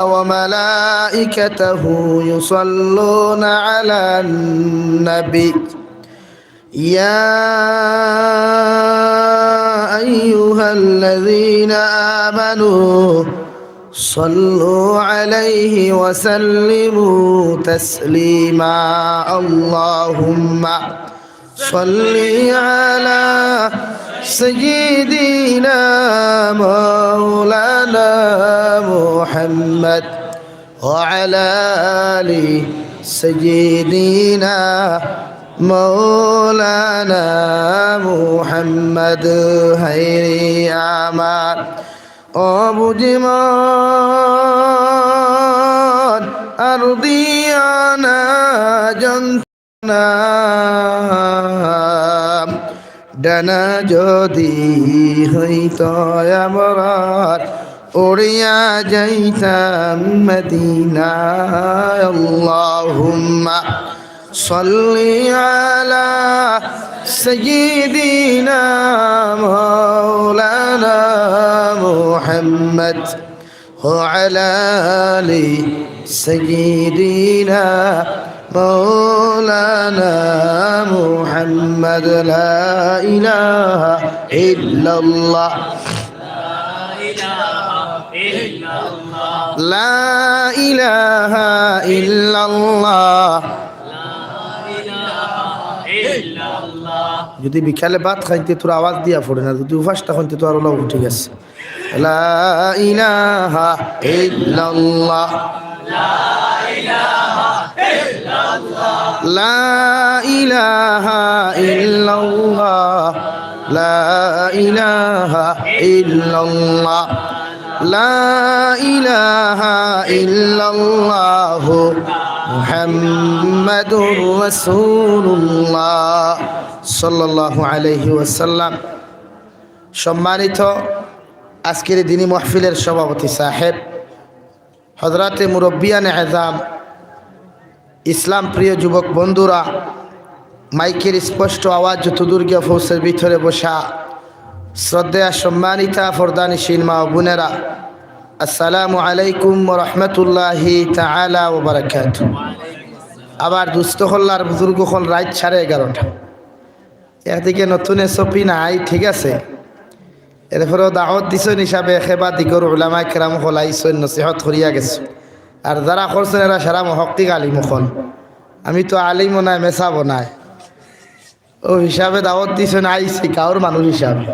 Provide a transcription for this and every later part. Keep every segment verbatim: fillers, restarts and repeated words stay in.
وملائكته يصلون على النبي. يا أيها الذين آمنوا صلوا عليه وسلموا تسليما. اللهم صل على سيدنا مولانا محمد وعلى آل سيدنا مولانا محمد. হায়রে আমার অবুঝ মন আর দিও না জান না। ডানা যদি হইত আমরার, উড়িয়া যাইতাম মদিনায়। اللهم صل على سيدنا مولانا محمد وعلى آل سيدنا مولانا محمد. لا إله إلا الله. لا إله إلا الله. যদি বিকালে ভাত খাইতে তোরা আওয়াজ দিয়া পড়ে না, যদি উপাসটা খাইতে তো আরো লাভ, ঠিক আছে। لا إله إلا الله. لا إله إلا الله. لا إله إلا الله. لا إله إلا الله. محمد رسول الله. সাল্লাল্লাহু আলাইহি ওয়াসাল্লাম। সম্মানিত আজকের এই দিনী মাহফিলের সভাপতি সাহেব, হযরতে মুরব্বিয়ানে এজাম, ইসলাম প্রিয় যুবক বন্ধুরা, মাইকের স্পষ্ট আওয়াজ যতদূর গিয়া পৌঁছের ভিতরে বসা শ্রদ্ধেয়া সম্মানিতা পর্দানিশীন মা ও বোনেরা, আসসালামু আলাইকুম ওয়া রাহমাতুল্লাহি তাআলা ওয়া বারাকাতুহু। আবার দুস্থ হল্লার বুজুর্গ হল রাইত সাড়ে এগারোটা। একদিকে নতুন এসওপি নাই, ঠিক আছে, এরপরেও দাওয়াত দিছইন হিসাবে একেবারে দিগর উলামায়ে কেরাম হকল আইছইন, নসিহত করিয়া গেছইন। আর যারা করছইন এরা সারা মুহাক্কিক আলিম হকল। আমি তো আলিমও নায়, মেসাবও নায়। অউ হিসাবে দাওয়াত দিছইন, আইছি গাউর মানুষ হিসাবে।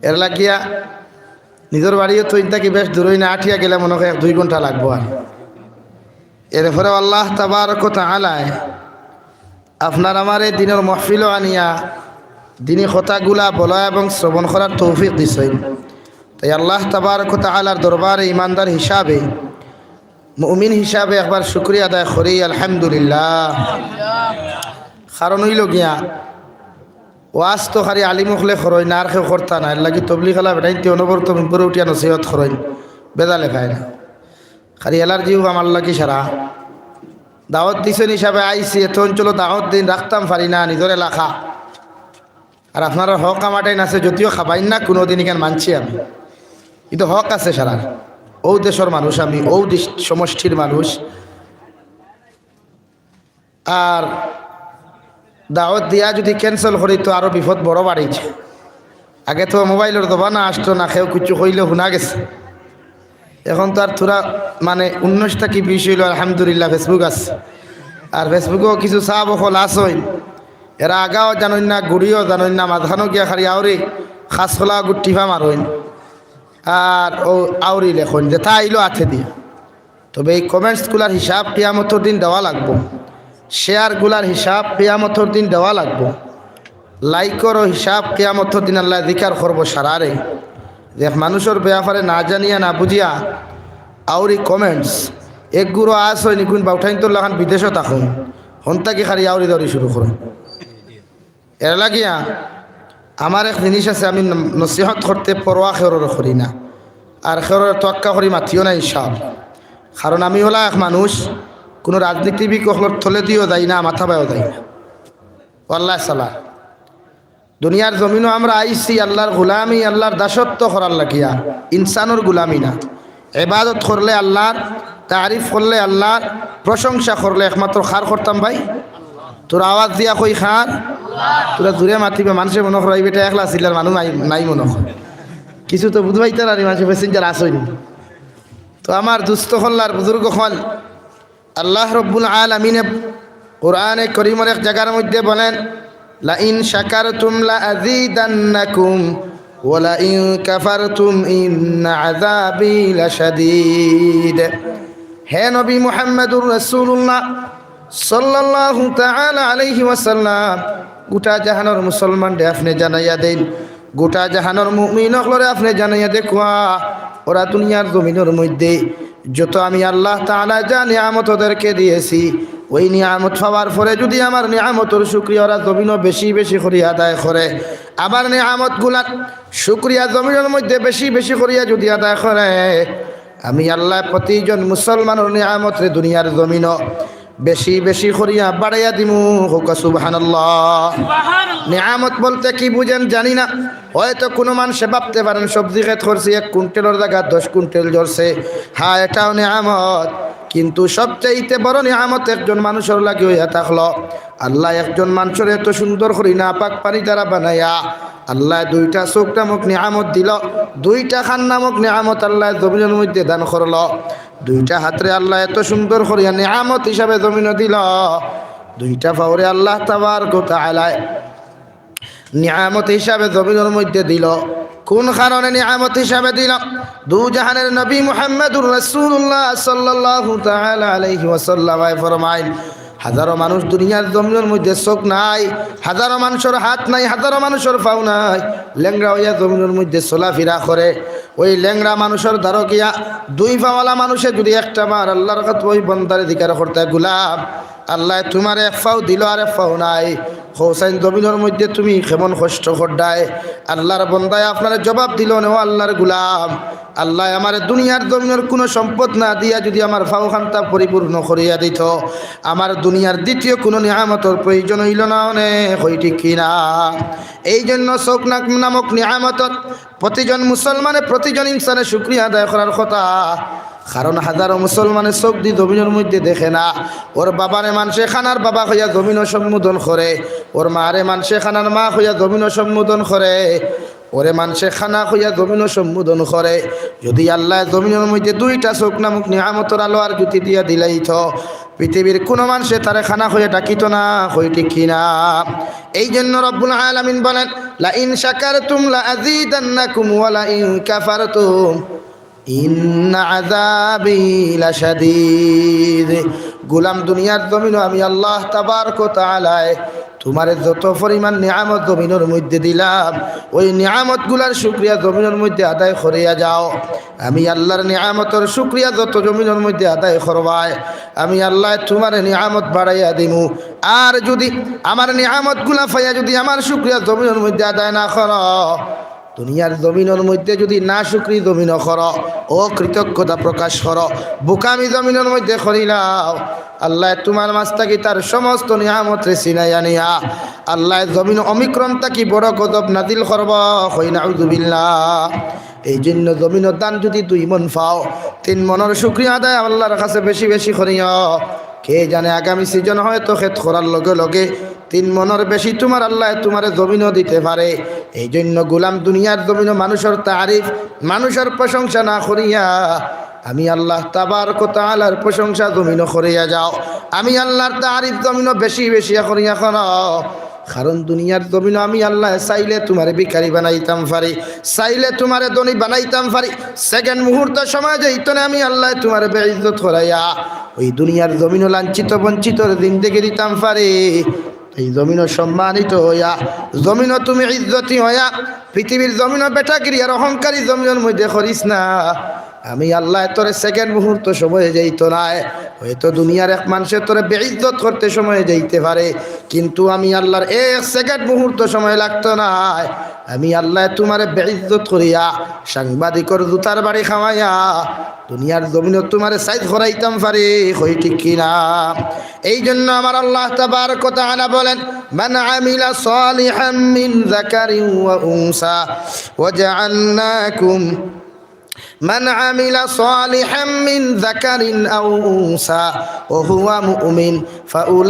এর লাগিয়া নিজর বাড়িও তো ইন থাকি বেশ দূরই না, আটিয়া গেলে মনে হয় এক দুই ঘন্টা লাগবো আর। এরপরেও আল্লাহ তাবারক ওয়া তাআলায় আপনার আমারে দিনর মাহফিলো আনিয়া দিনী কথাগুলা বলা এবং শ্রবণ করার তৌফিক দিছইন। তাই আল্লাহ তাবারক ওয়া তাআলার দরবারে ইমানদার হিসাবে, মুমিন হিসাবে একবার শুকরিয়া আদায় করি, আলহামদুলিল্লাহ। কারণ অইলো গিয়া, ওয়াজ তো খালি আলিম অকলে করইন, আর কেউ করতা না, এর লাগি তবলিগ আলা বেটাইন্তে অনবরত মিম্বরো উঠিয়া নসিহত করইন, বেজালে খায় না। খালি অ্যালার্জিও আমার লাগি সারা। দাওয়াত দিছইন হিসাবে আইছি, এত অঞ্চলো দাওয়াত দিন রাখতাম পারি না, নিজর এলাকা। আর আপনারার হক আমার টাইন আছে, যদিও খাবাইন না, কুনুদিন ইখান মানছি আমি, কিন্তু হক আছে সারা। অউ দেশর মানুষ আমি, অউ দেশ সমষ্টির মানুষ। আর দাওয়াত দিয়া যদি cancel করি তো আরো বিপদ বড় বাড়িছে। আগে তো মোবাইলর জমানা আসতো না, কেউ কিছু কইলে হুনা গেছে। এখন তো আর থুড়া মানে উনিশ থাকি বিশ অইলো, আলহামদুলিল্লাহ Facebook আছে। আর Facebook-ও কিছু সাব অকল আছইন, এরা আগাও জানইন না, গুড়িও জানইন না, মাঝখানো গিয়া খালি আউরি খাস খোলা গুটিফা মারইন। আর অউ আউরি লেখইন যে তা আইলো আতে দিয়া। তবে এই comments গুলার হিসাব কিয়ামতর দিন দেওয়া লাগবো, share গুলার হিসাব কিয়ামতর দিন দেওয়া লাগবো, like-অরও হিসাব কিয়ামতর দিন আল্লায় জিকার করবো সারারে। যে এক মানুষর ব্যাপারে না জানিয়া না বুঝিয়া আউরি comments, এক গুরু আছইন ইগুইন বাউটাইন্তর লাখান বিদেশো থাকইন, হন থাকি খালি আউরি দাউরি শুরু করইন। এর লাগিয়া আমার এক জিনিস আছে, আমি ন-, নসিহত করতে পরোয়া কেউরর করি না, আর কেউরর তোয়াক্কা করি মাতিও না ইনশাআল্লাহ। কারণ আমি অলা এক মানুষ, কুনু রাজনীতিবিদ অকলর তলেদিও যাই না, মাথাবায়ও যাই না। ও আল্লাহ সালা, দুনিয়ার জমিনো আমরা আইছি আল্লার গুলামি, আল্লার দাসত্ব করার লাগিয়া, ইনসানর গুলামি না। ইবাদত করলে আল্লাহর, তারিফ করলে আল্লাহর, প্রশংসা করলে একমাত্র কার করতাম ভাই? তোরা আওয়াজ দিয়া কই কার? তোরা জুরে মাতিবা, মানষে মনো করইন বেটা একলা চিল্লার মানুষ নাই, নাই মনো কর। কিছু তো বুঝবাইতারা নি, মানষে passenger আছইন। তো আমার দুস্ত অকল আর বুজুর্গ অকল, আল্লাহ রব্বুল আলামিনে কোরআনে করিমর এক জাগার মধ্যে বলেন, "লাইন শাকারতুম লাআযীদান্নাকুম ওয়া লাইন কাফারতুম ইন্না আযাবি লাশাদীদ।" হে নবী মুহাম্মাদুর রাসূলুল্লাহ সাল্লাল্লাহু তাআলা আলাইহি ওয়াসাল্লাম, গোটা জাহানর মুসলমানরে আপনে জানাইয়া দেইন, গোটা জাহানর মুমিন অকলরে আপনে জানাইয়া দেখুয়া, ওরা দুনিয়ার জমিনর মধ্যে যত আমি আল্লাহ তাআলা যা নিয়ামত ওদেরকে দিয়েছি, ওই নিয়ামত পাওয়ার পরে যদি আমার নিয়ামতর শুকরিয়া ওরা জমিনো বেশি বেশি করিয়া আদায় করে, আমার নিয়ামতগুলার শুকরিয়া জমিনর মধ্যে বেশি বেশি করিয়া যদি আদায় করে, আমি আল্লাহ প্রতিজন মুসলমানর নিয়ামতরে দুনিয়ার জমিনো বেশি বেশি করিয়া বাড়াইয়া দিমু। কউক্কা সুবহানাল্লাহ। নিয়ামত বলতে কি বুঝেন জানি না, হয়তো কোনো মানষে ভাবতে পারেন সবজি খেত করছি, এক কুইন্টালর জাগাত দশ কুইন্টাল ধরছে, হ্যাঁ, এটাও নিয়ামত। কিন্তু সবচাইতে বড় নিয়ামত একজন মানষর লাগি অইয়া থাকলো, আল্লাহ একজন মানষরে এত সুন্দর করি নাপাক পানি দ্বারা বানাইয়া আল্লাহ দুইটা চোখ নামক নিয়ামত দিল, দুইটা কান নামক নিয়ামত আল্লাহ জমিনর মধ্যে দান করলো, দুইটা হাতরে আল্লাহ এত সুন্দর করিয়া নিয়ামত হিসাবে জমিনো দিল, দুইটা পাওরে আল্লাহ তাবারক ওয়া তাআলায় নিয়ামত হিসাবে জমিনর মধ্যে দিল। কোন কারণে নিয়ামত হিসাবে দিল? দু জাহানের নবী মুহাম্মাদুর রাসূলুল্লাহ সাল্লাল্লাহু তাআলা আলাইহি ওয়াসাল্লাম ফরমাইন, হাজারো মানুষ দুনিয়ার জমিনর মধ্যে চোখ নাই, হাজারো মানষর হাত নাই, হাজারো মানষর পাও নাই, লেংড়া অইয়া জমিনর মধ্যে চলাফিরা করে। ওই লেংড়া মানষর দ্বারো গিয়া দুই পাওয়ালা মানষে যদি একটা বার আল্লাহর কাছে ওই বন্দারে জিকার করতা, "গুলাম, আল্লাহ তুমারে এক পাও দিল আর এক পাও নাই, কওছাইন জমিনর মধ্যে তুমি কেমন কষ্ট কররায়?" আল্লাহর বন্দায় আপনারে জবাব দিল, "ও আল্লাহর গুলাম, আল্লাহ আমারে দুনিয়ার জমিনর কোনো সম্পদ না দিয়া যদি আমার পাও খান্তা পরিপূর্ণ করিয়া দিত, আমার দুনিয়ার দ্বিতীয় কোনো নিয়ামতর প্রয়োজন অইল না অনে।" কই ঠিক কি না? এই জন্য চোখ নাক নামক নিয়ামতর প্রতিজন মুসলমানে, প্রতিজন ইনসানে শুকরিয়া আদায় করার কথা। কারণ হাজারো মুসলমানে চোখ দি জমিনর মধ্যে দেখে না। ওর বাবারে মানষে কানার বাবা কইয়া জমিনো সম্বোধন করে, ওর মারে মানষে কানার মা কইয়া জমিনো সম্বোধন করে, ওরে মানষে কানা কইয়া জমিনো সম্বোধন করে। যদি আল্লাহ জমিনর মধ্যে দুইটা চোখ নামক নিয়ামতর আলো আর জুতি দিয়া দিলাইত, পৃথিবীর কোনো মানষে তারে কানা কইয়া ডাকিত না, কই ঠিক কি না? এই জন্য রব্বুল আলামিন বলেন, "লাইন শাকারতুম লাআযীদান্নাকুম ওয়া লাইন কাফারতুম ইন্না আযাবি লাশাদীদ।" গুলাম, দুনিয়ার জমিনো আমি আল্লাহ তাবারক ওয়া তাআলায় তুমারে যত পরিমাণ নিয়ামত জমিনর মধ্যে দিলাম, ওই নিয়ামতগুলার শুকরিয়া জমিনর মধ্যে আদায় করিয়া যাও। আমি আল্লাহর নিয়ামতর শুকরিয়া যত জমিনর মধ্যে আদায় করবায়, আমি আল্লাহ তুমারে নিয়ামত বাড়াইয়া দিমু। আর যদি আমার নিয়ামতগুলা পাইয়া যদি আমার শুকরিয়া জমিনর মধ্যে আদায় না করো, দুনিয়ার জমিনর মধ্যে যদি নাশুকরি জমিনো করো, অকৃতজ্ঞতা প্রকাশ করো, বোকামি জমিনর মধ্যে করিলাও, আল্লাহ তুমার মাঝ থাকি তার সমস্ত নিয়ামতরে ছিনাইয়া নিয়া আল্লাহ জমিন অমিক্রম থাকি বড় গজব নাজিল করব। কই নাউজুবিল্লাহ। এই জন্য জমিনর ধান যদি দুই মন পাও, তিন মনর শুকরিয়া আদায় আল্লাহর কাছে বেশি বেশি করিও। কে জানে আগামী সিজন হয়তো খেত করার লগে লগে তিন মনর বেশি তুমার আল্লাহ তুমারে জমিনও দিতে পারে। এই জন্য গুলাম দুনিয়ার জমিনও মানুষর তারিফ, মানুষর প্রশংসা না করিয়া আমি আল্লাহ তাবারক ওয়া তাআলার প্রশংসা জমিনও করিয়া যাও। আমি আল্লাহর তারিফ জমিনও বেশি বেশি করিয়া করো। কারণ দুনিয়ার জমিনও আমি আল্লাহ চাইলে তুমারে ভিখারি বানাইতাম পারি, চাইলে তুমারে ধনী বানাইতাম পারি। সেকেন্ড মুহূর্ত সময় যাইতো না আমি আল্লাহ তুমারে বেইজ্জত করাইয়া ওই দুনিয়ার জমিনও লাঞ্ছিত বঞ্চিতর জিন্দেগি দিতাম পারি। এই জমিনও সম্মানিত হইয়া, জমিনও তুমি ইজ্জতি হইয়া, পৃথিবীর জমিনও বেটাগিরি আর অহংকারী জমিনর মধ্যে করিস না। আমি আল্লাহ তোরে সেকেন্ড মুহূর্ত সময় যাইতো নায়। হয়তো দুনিয়ার এক মানষে তোরে বেইজ্জত করতে সময় যাইতে পারে, কিন্তু আমি আল্লাহর এক সেকেন্ড মুহূর্ত সময় লাগতো নায়। আমি আল্লাহ তুমারে বেইজ্জত করিয়া, সাংবাদিকর জুতার বাড়ি খাওয়াইয়া, দুনিয়ার জমিনও তুমারে সাইজ করাইতাম পারি। কই ঠিক কি না? এই জন্য আমার আল্লাহ তাবারক ওয়া তাআলা বলেন, "মান আমিলা সালিহাম মিন যাকারিন ওয়া উনসা ওয়া জাআলনাকুম من عمل صالحا من ذكر أو أنثى وهو مؤمن فأولئك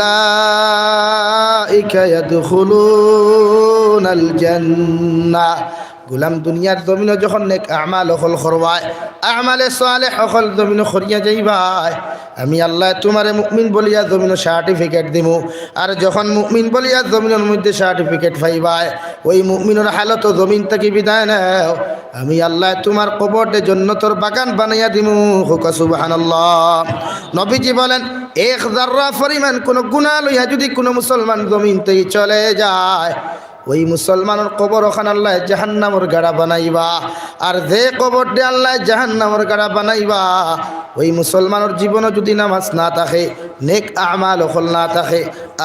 يدخلون الجنة। গুলাম, দুনিয়ার জমিনো যখন নেক আমাল অকল করবায়, আমালে সালেহ অকল জমিনো করিয়া যাইবায়, আমি আল্লায় তুমারে মুমিন বলিয়া জমিনো সার্টিফিকেট দিমু। আর যখন মুমিন বলিয়া জমিনর মধ্যে সার্টিফিকেট পাইবায়, ওই মুমিনর হালতো জমিন থাকি বিদায় নেও, আমি আল্লায় তুমার কবররে জন্নতর বাগান বানাইয়া দিমু। কউক্কা সুবহানাল্লাহ। নবীজি বলেন, এক জাররা পরিমাণ কুনু গুনা লইয়া যুদি কুনু মুসলমান জমিন থাকি চলে যায়, ওই মুসলমানর কবর অখান আল্লায় জাহান্নামর গাড়া বানাইবা। আর যে কবররে আল্লায় জাহান্নামর গাড়া বানাইবা, ওই মুসলমানর জীবনো যুদি নামাজ না থাকে, নেক আমাল অকল না থাকে,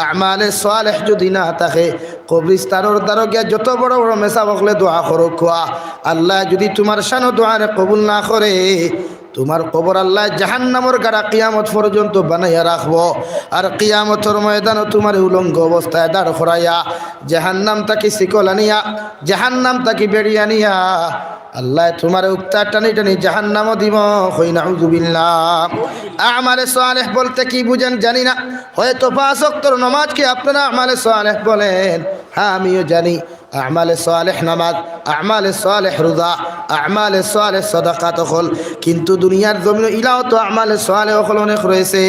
আমালে সালেহ যুদি না থাকে, কবরিস্তানর দ্বারো গিয়া যত বড় বড় মেসাব অকলে দোয়া করউক্কা, আল্লায় যুদি তুমার শানো দোয়ারে কবুল না করে, তুমার কবর আল্লায় জাহান্নামর গাড়া কিয়ামত পর্যন্ত বানাইয়া রাখবো। আর কিয়ামতর ময়দানো তুমারে উলঙ্গ অবস্থায় দাঁড় করাইয়া জাহান্নাম থাকি শিকল আনিয়া, জাহান্নাম থাকি বেড়ি আনিয়া, আল্লায় তুমারে উক্তা টানি টানি জাহান্নামো দিবো। কই নাউজুবিল্লাহ। আমালে সালেহ বলতে কি বুঝেন জানি না, হয়তো পাঁচ ওয়াক্তর নামাজকে আপনারা আমালে সালেহ বলেন, হ্যাঁ, আমিও জানি। আমালে সালেহ নামাজ, আমালে সালেহ রোজা, আমালে সালেহ সদাকাত অকল। কিন্তু দুনিয়ার জমিনো ইলাও তো আমালে সালেহ অকল অনেক রয়েছে।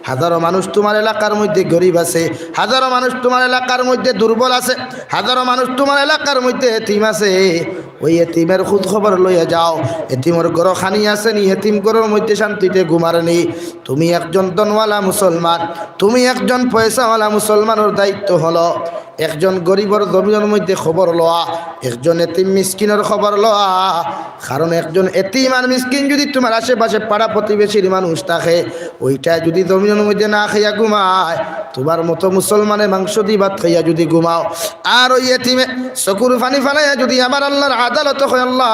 হাজারো মানুষ তুমার এলাকার মধ্যে গরিব আছে, হাজারো মানুষ তুমার এলাকার মধ্যে দুর্বল আছে, হাজারো মানুষ তুমার এলাকার মধ্যে এতিম আছে। ওই এতিমর খুঁজ খবর লইয়া যাও, এতিমর ঘরো খানি আছে নি, এতিম ঘরর মধ্যে শান্তিতে ঘুমার নি। তুমি একজন ধনওয়ালা মুসলমান, তুমি একজন পয়সাওয়ালা মুসলমানর দায়িত্ব হলো একজন গরিবর জমিনর মধ্যে খবর লওয়া, একজন এতিম মিসকিনর খবর লওয়া। কারণ একজন এতিম আর মিসকিন যুদি তুমার আশেপাশে পাড়া প্রতিবেশীর মানুষ থাকে, ওইটায় যুদি জমিনর মধ্যে না খাইয়া ঘুমায়, তুমার মতো মুসলমানে মাংস দি ভাত খাইয়া যুদি ঘুমাও, আর ওই এতিমে চকুর পানি ফালাইয়া যুদি আমার আল্লার আদালতো কয়, "আল্লাহ,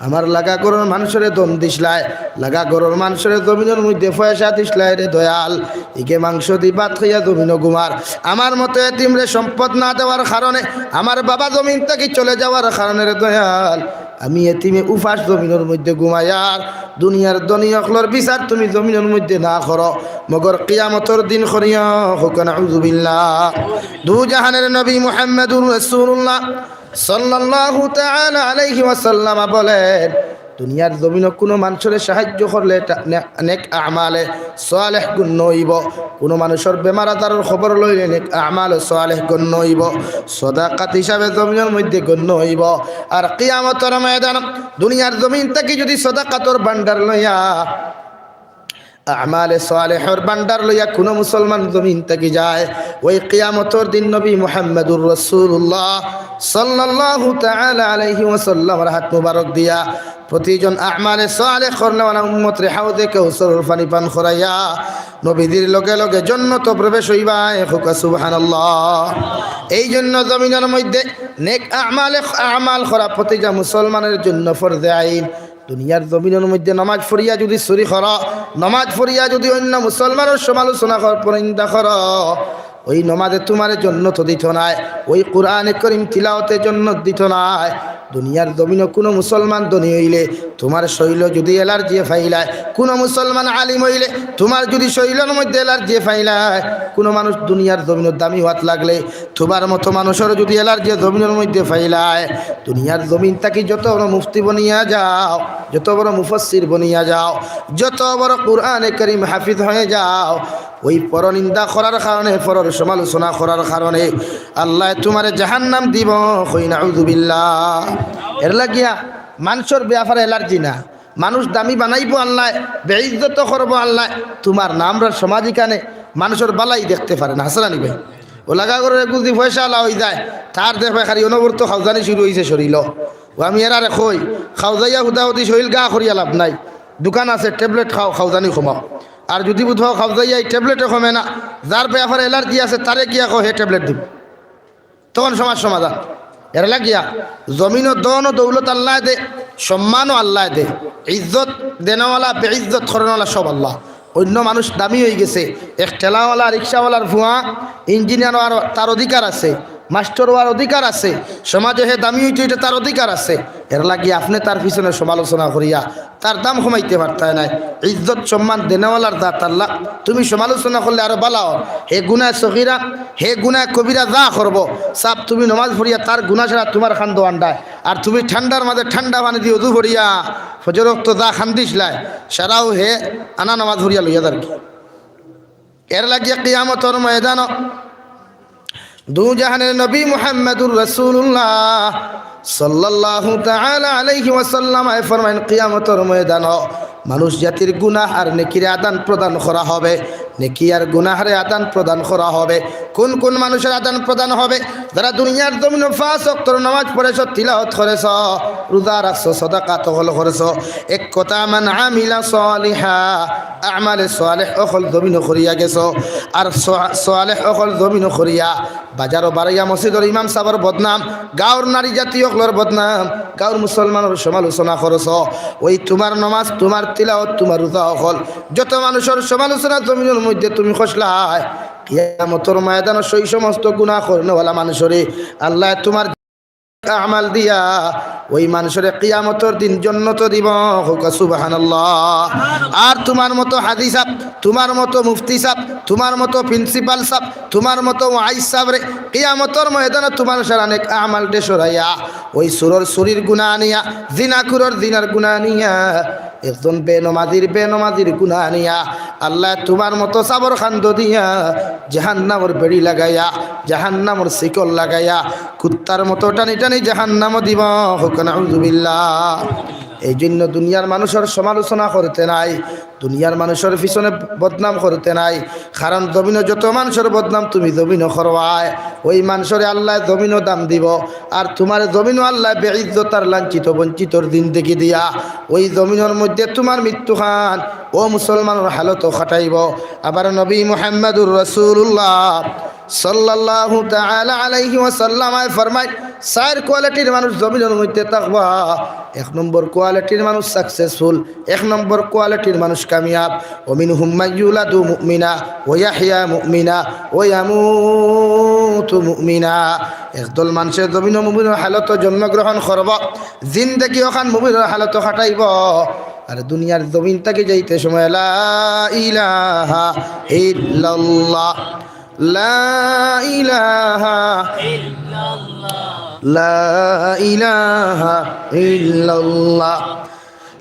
আমার লাগা ঘরর মানষরে ধন দিছলায়, লাগা ঘরর মানষরে জমিনর মধ্যে পয়সা দিছলায় রে দয়াল, ইগে মাংস দি ভাত খাইয়া জমিনো ঘুমার, আমার মতো এতিমরে সম্পদ না দেওয়ার কারণে, আমার বাবা জমিন থাকি চলে যাওয়ার কারণে রে দয়াল, আমি এতিমে উপাস জমিনর মধ্যে ঘুমাইয়ার, দুনিয়ার ধনী অকলর বিচার তুমি জমিনর মধ্যে না করো, মগর কিয়ামতর দিন করিও।" কউক্কা নাউজুবিল্লাহ। দু জাহানের নবী মুহাম্মাদুর রাসূলুল্লাহ সাল্লাল্লাহু তাআলা আলাইহি ওয়াসাল্লাম বলেন, দুনিয়ার জমিনো কুনু মানষরে সাহায্য করলে এটা নে-, নেক আমালে সালেহ গণ্য অইবো। কুনু মানষর বেমার আজারর খবর লইলে নেক আমালে সালেহ গণ্য অইবো, সদাকাত হিসাবে জমিনর মধ্যে গণ্য অইবো। আর কিয়ামতর ময়দান দুনিয়ার জমিন থাকি যুদি সদাকাতর ভান্ডার লইয়া, আমালে সালেহর ভান্ডার লইয়া কুনু মুসলমান জমিন থাকি যায়, ওই কিয়ামতর দিন নবী মুহাম্মাদুর রাসূলুল্লাহ সাল্লাল্লাহু তাআলা আলাইহি ওয়াসাল্লামর হাত মুবারক দিয়া প্রতিজন আমালে সালেহ করনেওয়ালা উম্মতরে হাউজে কাউসারর পানি পান করাইয়া নবীজির লগে লগে জন্নতো প্রবেশ অইবা। কউক্কা সুবহানাল্লাহ। এই জন্য জমিনর মধ্যে নেক আমালে, আমাল করা প্রতিটা মুসলমানের জন্য ফরজে আইন। দুনিয়ার জমিনর মধ্যে নামাজ পড়িয়া যুদি চুরি করো, নামাজ পড়িয়া যুদি অইন্য মুসলমানর সমালোচনা কর, পরনিন্দা করো, ওই নামাজে তুমারে জন্নতো দিতো নায়, ওই কোরআনে করিম তিলাওতে জন্নত দিতো নায়। দুনিয়ার জমিনো কুনু মুসলমান ধনী অইলে তুমার শইলো যুদি অ্যালার্জিয়ে ফাইলায়, কুনু মুসলমান আলিম অইলে তুমার যুদি শইলর মধ্যে অ্যালার্জিয়ে ফাইলায়, কুনু মানুষ দুনিয়ার জমিনো দামি অওয়াত লাগলে তুমার মতো মানষর যুদি অ্যালার্জিয়ে জমিনর মধ্যে ফাইলায়, দুনিয়ার জমিন থাকি যত বড় মুফতি বনিয়া যাও, যত বড় মুফাসসির বনিয়া যাও, যত বড় কোরআনে করিম হাফিজ হয়ে যাও, ওই পরনিন্দা করার কারণে, পরর সমালোচনা করার কারণে আল্লায় তুমারে জাহান্নাম দিবো। কই নাউজুবিল্লাহ। এর লাগিয়া মানষর বেয়াপারে অ্যালার্জি না, মানুষ দামি বানাইবো আল্লায়, বেইজ্জত করবো আল্লায়, তুমার না আমরার সমাজ ইখানে মানষর বালাই দেখতে পারে না, হাছা নানি ভাই? ও লাগা ঘরর এগু যুদি পয়সাআলা অইযায়, তার দেখবায় খালি অনবরত খাউজানি শুরু অইছে শরীলো। ও আমি এরারে কই, খাউজাইয়া হুদাহুদি শরীল গা করিয়া লাভ নাই। দোকান আছে, ট্যাবলেট খাও, খাউজানি কমাও। আর যুদি বুধবাও খাউজাইয়া এই ট্যাবলেটে কমে না, যার বেয়াপারে অ্যালার্জি আছে, তারে গিয়া কও, হে ট্যাবলেট দিবো। তখন সমাজ সমাধান। এর লাগিয়া জমিনো ধন ও দৌলত আল্লায় দে, সম্মানও আল্লায় দে, ইজ্জত দেনেওয়ালা, বেইজ্জত করনেওয়ালা সব আল্লাহ। অইন্য মানুষ দামি অইগেছে, এক ঠেলাওয়ালা, রিক্সাওয়ালার ফুয়া ইঞ্জিনিয়ার অওয়ার তার অধিকার আছে, মাস্টর অওয়ার অধিকার আছে, সমাজে হে দামি অইতো, ইটা তার অধিকার আছে। এরলাগি আপনে তার পিছনে সমালোচনা করিয়া তার দাম কমাইতে পারতায় নায়। ইজ্জত সম্মান দেনেওয়ালার জাত আল্লাহ, তুমি সমালোচনা করলে আরো বালা অর। হে গুনাহ সগীরা, হে গুনাহ কবিরা যা করবো, সাব তুমি নমাজ পড়িয়া তার গুনাহ ছাড়া তুমার কান্দো আন্ডায়, আর তুমি ঠান্ডার মাঝে ঠান্ডা পানি দি অজু পড়িয়া ফজর অক্ত যা কান্দিছলায়, সারাও হে আনা নমাজ পড়িয়া লইয়া যারগি। এরলাগি কিয়ামতর ময়দানো দু জাহানের নবী মুহাম্মাদুর রাসূলুল্লাহ সাল্লাল্লাহু তাআলা আলাইহি ওয়াসাল্লাম আয় ফরমাইন, কিয়ামতর ময়দানো মানুষ জাতির গুনাহ আর নেকির আদান প্রদান করা হবে, নেকি আর গুনাহরে আদান প্রদান করা হবে। কোন কোন মানুষের আদান প্রদান হবে? যারা দুনিয়ার জমিনো পাঁচ ওয়াক্তর নামাজ পড়েছ, তিলাওয়াত করেছ, রোজা রাখছ, সদাকাত অকল করেছ, এক কথা, মান আমিলা সালিহা, আমালে সালেহ অকল জমিনো করিয়া গেছ, আর সা-, সালেহ অকল জমিনো করিয়া বাজারো বারইয়া মসজিদর ইমাম সাবর বদনাম, গাঁওর নারী জাতি অকলর বদনাম, গাঁওর মুসলমানর সমালোচনা করছ, ওই তুমার নমাজ, তুমার তিলাওয়াত, তুমার রোজা অকল, যত মানুষর সমালোচনা জমিনর মধ্যে তুমি খসলায়, কিয়ামতর ময়দানো সেই সমস্ত গুনাহ করনেওয়ালা মানুষরে আল্লাহ তুমার আমাল দিয়া ওই মানুষরে কিয়ামতর দিন জন্নত দিব। কউক্কা সুবহানাল্লাহ। আর তুমার মতো হাজি সাব, তুমার মতো মুফতি সাব, তুমার মতো প্রিন্সিপাল সাব, তুমার মতো ওয়াইজ সাবরে কিয়ামতর ময়দানো তুমার সারা নেক আমালরে সরাইয়া ওই চুরর চুরির গুনাহ নিয়া, জিনাকুরর জিনার গুনাহ নিয়া, একজন বেনমাজির বেনমাজির গুনাহ নিয়া আল্লাহ তুমার মতো সাবর কান্দো দিয়া জাহান্নামর বেড়ি লাগাইয়া, জাহান্নামর শিকল লাগাইয়া, কুত্তার মতো টানি টানি জাহান্নামো দিব। কউক্কা নাউজুবিল্লাহ। এই জন্য দুনিয়ার মানুষর সমালোচনা করতে নাই, দুনিয়ার মানুষর পিছনে বদনাম করতে নাই, কারণ জমিনো যত মানুষর বদনাম তুমি জমিনো করবায়, ওই মানুষরে আল্লাহ জমিনো দাম দিব, আর তুমারে জমিনো আল্লাহ বেইজ্জত আর লাঞ্ছিত বঞ্চিতর জিন্দেগি দিয়া ওই জমিনর মধ্যে তুমার মৃত্যুখান ও মুসলমানর হালতো কাটাইব। আবার নবী মুহাম্মাদুর রাসূলুল্লাহ সাল্লাল্লাহু তাআলা আলাইহি ওয়াসাল্লাম আয় ফরমাইন, চাইর কোয়ালিটির মানুষ জমিনর মধ্যে থাকবা। এক নম্বর কোয়ালিটির মানুষ সাকসেসফুল, এক নম্বর কোয়ালিটির মানুষ কামিয়াব। ওয়া মিনহুম মান ইউলাদু মুমিনা ওয়া ইয়াহইয়া মুমিনা ওয়া ইয়ামুতু মুমিনা। একদল মানষে জমিনো মুমিনর হালতো জন্মগ্রহণ করব, জিন্দেগি অখান মুমিনর হালতো কাটাইব, আর দুনিয়ার জমিন থাকি যাইতে সময় লা ইলাহা ইল্লাল্লাহ, লা ইলাহা, লা ইলাহা ইল্লাল্লাহ,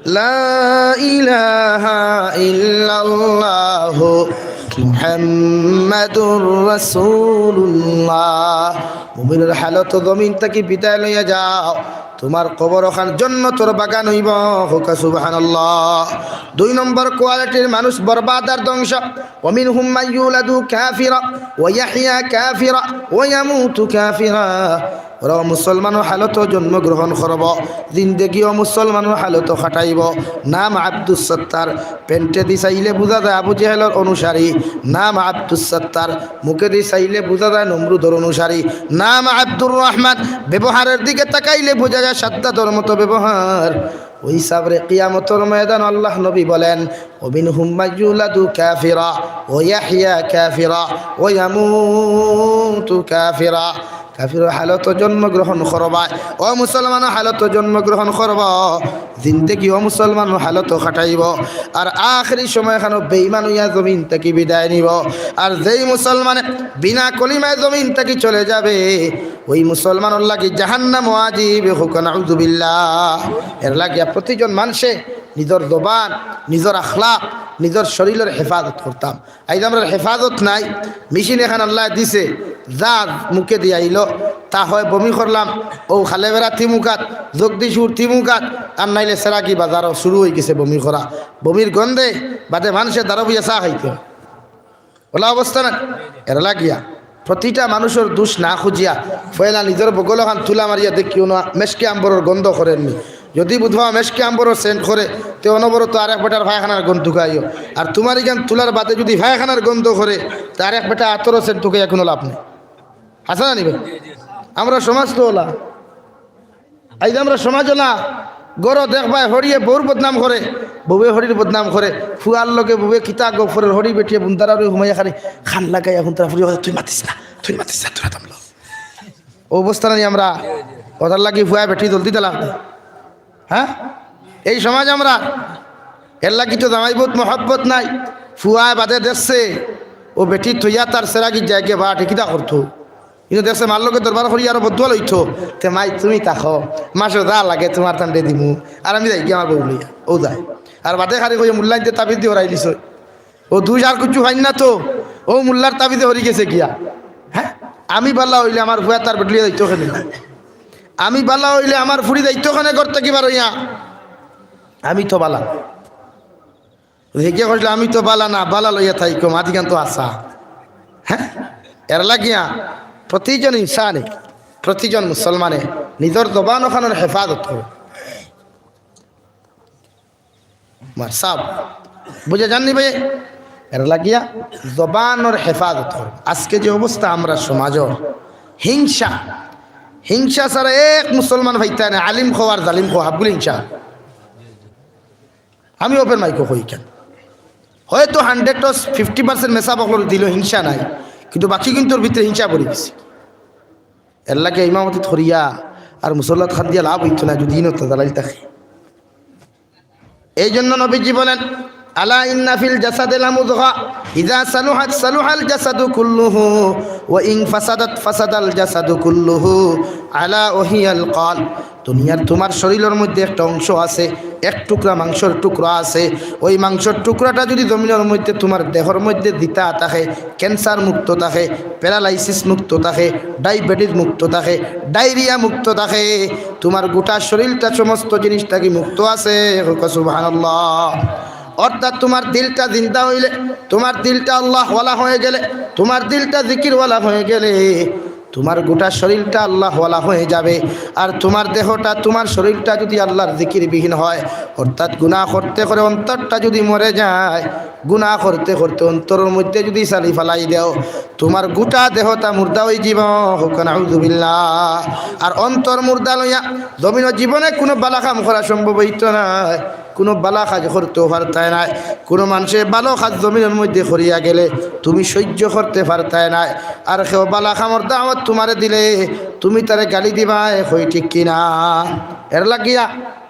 লা ইলাহা ইল্লাল্লাহু মুহাম্মাদুর রাসূলুল্লাহ। মুমিনর হালতো জমিন থাকি বিদায় লইয়া যাও, তুমার কবর অখান জন্নতর বাগান অইব। কউক্কা সুবহানাল্লাহ। দুই নম্বর কোয়ালিটির মানুষ বরবাদ আর ধ্বংস। ওয়া মিনহুম মান ইউলাদু কাফিরা ওয়া ইয়াহইয়া কাফিরা ওয়া ইয়ামুতু কাফিরা। ওরা মুসলমানর হালতো জন্মগ্রহণ করব, জিন্দেগিও মুসলমানর হালতো কাটাইব। নাম আব্দুস সত্তার, প্যান্টেদি চাইলে বুঝা যায় আবু জেহেলর অনুসারী। নাম আব্দুস সত্তার, মুখেদি চাইলে বুঝা যায় নমরুদর অনুসারী। নাম আব্দুর রহমান, ব্যবহারের দিকে তাকাইলে বুঝা যায় সাদ্দাদর মতো ব্যবহার। ওই হিসাবে কিয়ামতর ময়দান আল্লাহ নবী বলেন, "ওয়া মিনহুম মান ইউলাদু কাফিরা ওয়া ইয়াহইয়া কাফিরা ওয়া ইয়ামুতু কাফিরা।" কাফিরর হালতো জন্মগ্রহণ করবায়, ও মুসলমানর হালতো জন্মগ্রহণ করব, জিন্দেগিও মুসলমানর হালতো কাটাইব, আর আখেরি সময়খানো বেঈমান অইয়া জমিন থাকি বিদায় নিব। আর যেই মুসলমানে বিনা কলিমায় জমিন থাকি চলে যাবে, ওই মুসলমানর লাগি জাহান্নাম ওয়াজিব। কউক্কা নাউজুবিল্লাহ। এরলাগিয়া প্রতিজন মানষে নিজর জবান, নিজর আখলাক, নিজর শরীলর হেফাজত করতাম। আইজ আমরার হেফাজত নাই, মেশিন এখান আল্লায় দিছে, যার মুখেদি আইলো, তা হয় বমি করলাম, অউ খালেবেড়া তিমুকাত, জগদীশপুর তিমুকাত, আর নাইলে সেরাকি বাজারো শুরু অইগেছে বমি করা। বমির গন্ধে বাদে মানষে দারো বইয়া চা খাইতো। অলা অবস্থা না? এরলাগিয়া প্রতিটা মানুষর দোষ না খুঁজিয়া পয়লা নিজর বগলখান তুলা মারিয়া দেখিও না, মেশকে আম্বরর গন্ধ করের নি। যদি বুঝবা মেশকে আম্বরর সেন্ট করে, তে অনবরত আরেক বেটার পায়খানার গন্ধ ঢুকাইও। আর তুমার ইখান তুলার বাদে যদি পায়খানার গন্ধ করে, তে আরেক বেটা আতরর সেন্ট ঢুকাইয়া কুনু লাভ নাই। হাছা না নি ভাই? আমরার সমাজ তো অলা। আইজ আমরার সমাজ অলা, ঘরো দেখবায় হড়িয়ে বউর বদনাম করে, বউয়ে হড়ির বদনাম করে, ফুয়ার লগে বউয়ে কিতা গফরের, হড়ি বেটিয়ে বুন্দারা অই হুমাইয়া খালি কান লাগাইয়া হুনতারা, ফুড়িয়ে কয়, "তুই মাতিস না, তুই মাতিস না, তোরা থামলো।" অউ অবস্থা নানি আমরার? অতার লাগি ফুয়ায় বেটিরে জলদি তালাক দেয়। হ্যাঁ, এই সমাজ আমরার। এরলাগি তো জামাই বউত মহব্বত নাই। ফুয়ায় বাদে দেখছে, অউ বেটি থইয়া তার ছেড়াগির যায়গি বা, তে কিতা করতো? কিন্তু দেখছে মার লগে দরবার করি আরো বদদোয়া লইতো। তে মাই তুমি থাকো, মাসো যা লাগে তুমার তানরে দিমু, আর আমি যাইগি আমার বউ লইয়া। অউ যায়। আর বাদে খালি কইয়া মুল্লাইন্তে তাবিজ দি হরাই দিছে। অউ দুষ আর কুচ্ছু পাইন না তো, অউ মুল্লার তাবিজে হরি গেছে গিয়া। হ্যাঁ, আমি ভালা অইলে আমার ফুয়া তার বেটি লইয়া যাইতো কেনে? আমি ভালা অইলে আমার ফুড়ি যাইতো কেনে ঘর থাকি বার অইয়া? আমি তো ভালা। হেগিয়ে কইছিল, "আমি তো ভালা না, ভালা লইয়া থাইকো, মাঝখান তো আসা।" হ্যাঁ, এরলাগিয়া প্রতিজন ইনসানে, প্রতিজন মুসলমানে নিজর জবান অখানর হেফাজত করো। মার সাব, বুঝা যার নি ভাই? এরলাগিয়া জবানর হেফাজত করো। আজকে যে অবস্থা আমরার সমাজর, হিংসা, হিংসা ছাড়া এক মুসলমান পাইতায় নায়, আলিম কও আর জালিম কও, হাবগুলি হিংসা। আমি open মাইকো কই কেনে, হয়তো hundred ও fifty percent মেসাব অকলর দিলো হিংসা নাই, কিন্তু বাকিগুইন্তর ভিতরে হিংসা ভরি গেছে। এরলাগি ইমামতি করিয়া আর মুসল্লাত কান্দিয়া লাভ অইতো না, যদি ইনো তাজালাইল থাকে। এই জন্য নবীজি বলেন, "আলা ইন্না ফিল জাসাদে লামুদগা, ইযা সালুহাত সালুহাল জাসাদু কুল্লুহু, ওয়া ইন ফাসাদাত ফাসাদাল জাসাদু কুল্লুহু, আলা ওয়া হিয়াল কলব।" দুনিয়ার তুমার শরীলর মধ্যে একটা অংশ আছে, এক টুকরা মাংসর টুকরা আছে। ওই মাংসর টুকরাটা যদি জমিনর মধ্যে তুমার দেহর মধ্যে জিতা থাকে, cancer মুক্ত থাকে, paralysis মুক্ত থাকে, diabetes মুক্ত থাকে, diarrhea মুক্ত থাকে, তুমার গোটা শরীলটা সমস্ত জিনিস থাকি মুক্ত আছে। কউক্কা সুবহানাল্লাহ। অর্থাৎ তুমার দিলটা জিন্দা অইলে, তুমার দিলটা আল্লাহওয়ালা হয়ে গেলে, তুমার দিলটা জিকিরওয়ালা হয়ে গেলে, তুমার গোটা শরীলটা আল্লাহওয়ালা হয়ে যাবে। আর তুমার দেহটা, তুমার শরীলটা যদি আল্লাহর জিকিরবিহীন হয়, অর্থাৎ গুনাহ করতে করে অন্তরটা যদি মরে যায়, গুনাহ করতে করতে অন্তরর মধ্যে যদি ছালি ফালাই দেও, তুমার গোটা দেহটা মুর্দা অইযিবো। কউক্কা নাউজুবিল্লাহ। আর অন্তর মুর্দা লইয়া জমিনো জীবনে কুনু বালা কাম করা সম্ভব অইতো নায়। কুনু বালা কাজ করতেও পারতায় নায়। কুনু মানষে বালা কাজ জমিনর মধ্যে করিয়া গেলে তুমি সইজ্য করতে পারতায় নায়। আর কেউ বালা কামর দাওয়াত তুমারে দিলে তুমি তারে গালি দিবায়, কই ঠিক কি না? এরলাগিয়া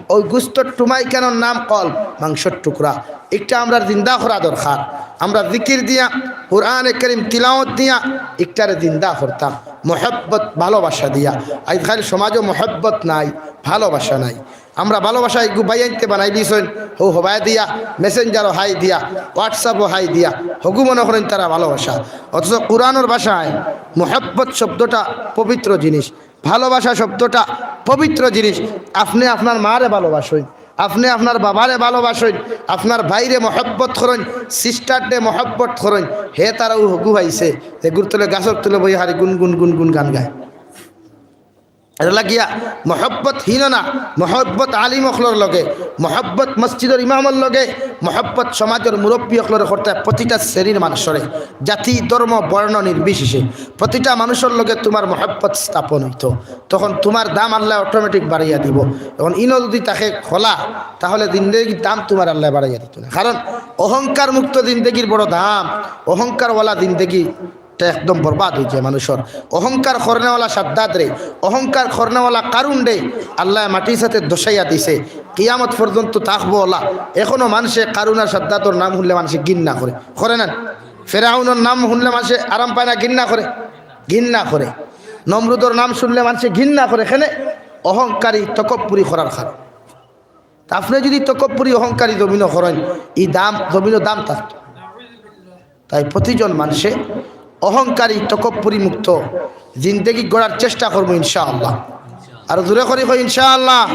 অউ গুস্তর টুমাইখানর নাম কলব, মাংসর টুকরা। ইকটা আমরার জিন্দা করা দরকার। আমরা জিকির দিয়া, কোরআনে করিম তিলাওয়াত দিয়া ইকটারে জিন্দা করতাম, মহব্বত, ভালোবাসা দিয়া। আইজকাইল সমাজো মহব্বত নাই, ভালোবাসা নাই। আমরা ভালোবাসা ইগু ভাইয়াইন্তে বানাইলিছইন, হউ হবায় দিয়া, Messenger-ও হাই দিয়া, WhatsApp-ও হাই দিয়া, হগু মনো করইন তারা ভালোবাসা। অথচ কোরআনর ভাষায় মহব্বত শব্দটা পবিত্র জিনিস, ভালোবাসা শব্দটা পবিত্র জিনিস। আপনে আপনার মারে ভালোবাসইন, আপনে আপনার বাবারে ভালোবাসইন, আপনার ভাইরে মহব্বত করইন, sister-রে মহব্বত করইন। হে তারা অউ হগু পাইছে, এগুর তলে গাছর তলে বইয়া হারি গুন গুন গুন গুন গান গায়। এরলাগিয়া মহব্বত হিনো না, মহব্বত আলিম অকলর লগে, মহব্বত মসজিদর ইমামর লগে, মহব্বত সমাজর মুরব্বি অকলরে করতে, প্রতিটা শ্রেণীর মানষরে, জাতি, ধর্ম, বর্ণ নির্বিশেষে প্রতিটা মানষর লগে তুমার মহব্বত স্থাপন অইতো, তখন তুমার দাম আল্লায় automatic বাড়াইয়া দিবো। এখন ইনো যদি থাকে খোলা, তাহলে জিন্দেগির দাম তুমার আল্লায় বাড়াইয়া দিতো না। কারণ অহংকার মুক্ত জিন্দেগির বড় দাম, অহংকারওয়ালা জিন্দেগি তে একদম বরবাদ অইযায় মানুষর। অহংকার করনেওয়ালা সাদ্দাদরে, অহংকার করনেওয়ালা কারুনরে আল্লায় মাটির সাথে দশাইয়া দিছে। কিয়ামত পর্যন্ত থাকবো অলা। এখনো মানষে কারুন আর সাদ্দাদর নাম হুনলে মানষে ঘিন্না করে, করে না? ফেরাউনর নাম হুনলে মানষে আরাম পায় না, ঘিন্না করে, ঘিন্না করে। নমরুদর নাম হুনলে মানষে ঘিন্না করে। কেনে? অহংকারী, তকব্বুরি করার কারণ। তা আপনে যদি তকব্বুরি অহংকারী জমিনো করইন, ই দাম, জমিনো দাম থাকতো। তাই প্রতিজন মানষে অহংকারী, তকব্বুরি মুক্ত জিন্দেগি গড়ার চেষ্টা করমু ইনশাআল্লাহ। আরো জোরে করি কই ইনশাআল্লাহ।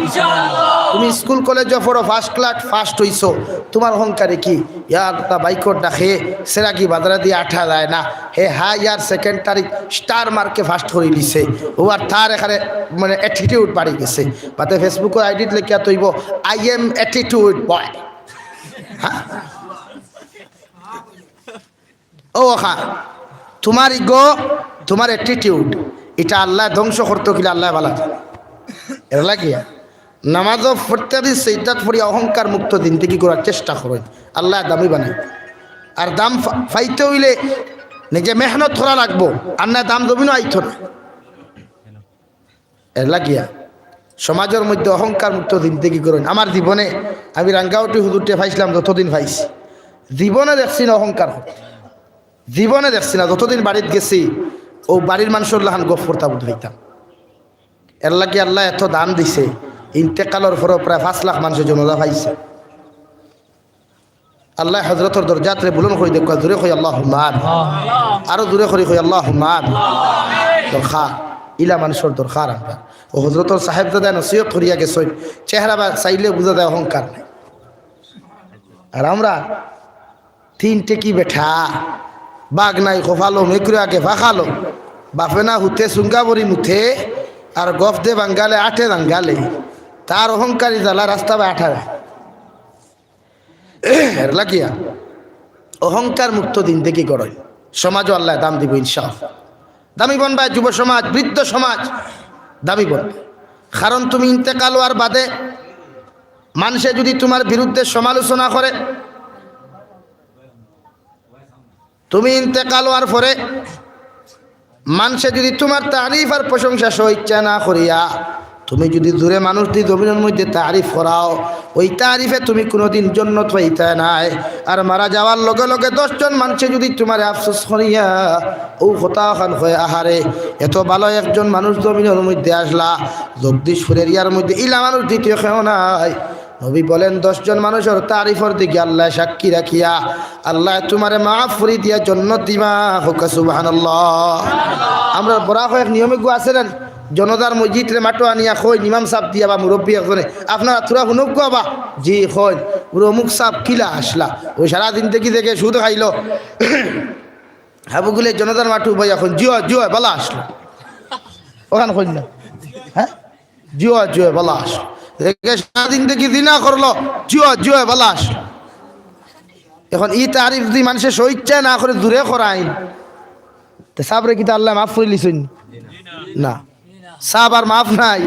তুমি স্কুল কলেজো পড়ো, first class first অইছো, তুমার অহংকারে কি? ইয়ার তা বাইকর ডাকে সেরাকি বাজারে দিয়া আঠা যায় না, হে হায়ার সেকেন্ডারি স্টার মার্কে first করিলিছে, অউ আর তার এখানে মানে attitude বাড়ি গেছে। বাদে Facebook-ও ID-ত লেখিয়া থইবো, "I am attitude boy।" হ্যাঁ? অউ অখান, তুমার ego, তুমার attitude, ইটা আল্লায় ধ্বংস করতো কিলা আল্লায় ভালা জানে। এরলাগিয়া নামাজো প্রত্যেক দিন সেজদাত পড়িয়া অহংকার মুক্ত জিন্দেগি গড়ার চেষ্টা করইন, আল্লায় দামি বানাইন। আর দাম ফা-, পাইতে অইলে নিজে মেহনত করা লাগবো, আর না দাম জমিনো আইতো না। এর লাগিয়া সমাজর মধ্যে অহংকার মুক্ত জিন্দেগি করইন। আমার জীবনে আমি রাঙ্গাউটি হুজুররে পাইছলাম যতদিন পাইছি, জীবনে দেখছি না অহংকার করতে। জীবনে দেখছি না, যতদিন বাড়িত গেছি, অউ বাড়ির মানষর লাখান গফ করতা বুঝাইতাম। এর লাগি আল্লায় এত দান দিছে, ইন্তেকালর পরও প্রায় পাঁচ লাখ মানষে জনাজা পাইছে। আল্লায় হজরতর দরজাতরে বুলন্দ করি দেউক্কা, জোরে কই আল্লাহুম্মা আমিন। আরো জোরে করি কই আল্লাহুম্মা আমিন। দরকার, ইলা মানষর দরকার আমরার। অউ হজরতর সাহেবজাদায় নসিহত করিয়া গেছইন, চেহারা বা চাইলে বুঝা যায় অহংকার নাই। আর আমরা তিন টেকি বেটা, বাঘ নাই কপালো, মেকুরে আগে ফাঁকালো, বাফে না হুতে সুঙ্গা বড়ি মুতে, আর গফ দে বাঙ্গালে আটে দাঙ্গালে, তার অহংকারী জ্বালা রাস্তা বায় আটারে। এর লাগিয়া অহংকার মুক্ত জিন্দেগি গড়ই, সমাজও আল্লায় দাম দিবো ইনশাআল্লাহ। দামি বনবায় যুব সমাজ, বৃদ্ধ সমাজ, দামি বনবায়। কারণ তুমি ইন্তেকাল অওয়ার বাদে মানষে যুদি তুমার বিরুদ্ধে সমালোচনা করে, তুমি ইন্তেকাল অওয়ার পরে মানষে যুদি তুমার তারিফ আর প্রশংসা স্বইচ্ছা না করিয়া, তুমি যুদি জুরে মানুষ দি জমিনর মধ্যে তারিফ করাও, অউ তারিফে তুমি কুনুদিন জন্নত পাইতায় নায়। আর মারা যাওয়ার লগে লগে দশ জন মানষে যুদি তুমারে আফসোস করিয়া অউ কথা অখান কয়, "আহারে, এত ভালা একজন মানুষ জমিনর মধ্যে আছলা, জগদীশপুর এরিয়ার মধ্যে ইলা মানুষ দ্বিতীয় কেউ নাই।" নবী বলেন, দশ জন মানষর তারিফর দিকে আল্লায় সাক্ষী রাখিয়া আল্লায় তুমারে মাফ করি দিয়া জন্নত দিবা। কউক্কা সুবহানাল্লাহ। আমরার বরাকো এক নিয়ম এগু আছে না, জনাজার মসজিদরে মাঠো আনিয়া কইন, ইমাম সাব দিয়া বা মুরব্বি একজনে, "আপনারা থুড়া হুনউক্কা বা।" "জি, কইন।" "অমুক সাব কিলা আছলা?" অউ সারা জিন্দেগি যেগে সুদ খাইলো, হাবুগুলে জনাজার মাঠো উবাইয়া কইন, "জি অয়, জি অয়, ভালা আছলা।" অখান কইন না, হ্যাঁ? "জি অয়, জি অয়, ভালা আছলা।" যেগে সারা জিন্দেগি জিনা করলো, "জি অয়, জি অয়, ভালা আছলা।" এখন ই তারিফ যুদি মানষে স্বইচ্ছায় না করে জুরে করাইন, তে সাবরে কিতা আল্লায় মাফ করিলিছইন? না, সাব আর মাফ নাই।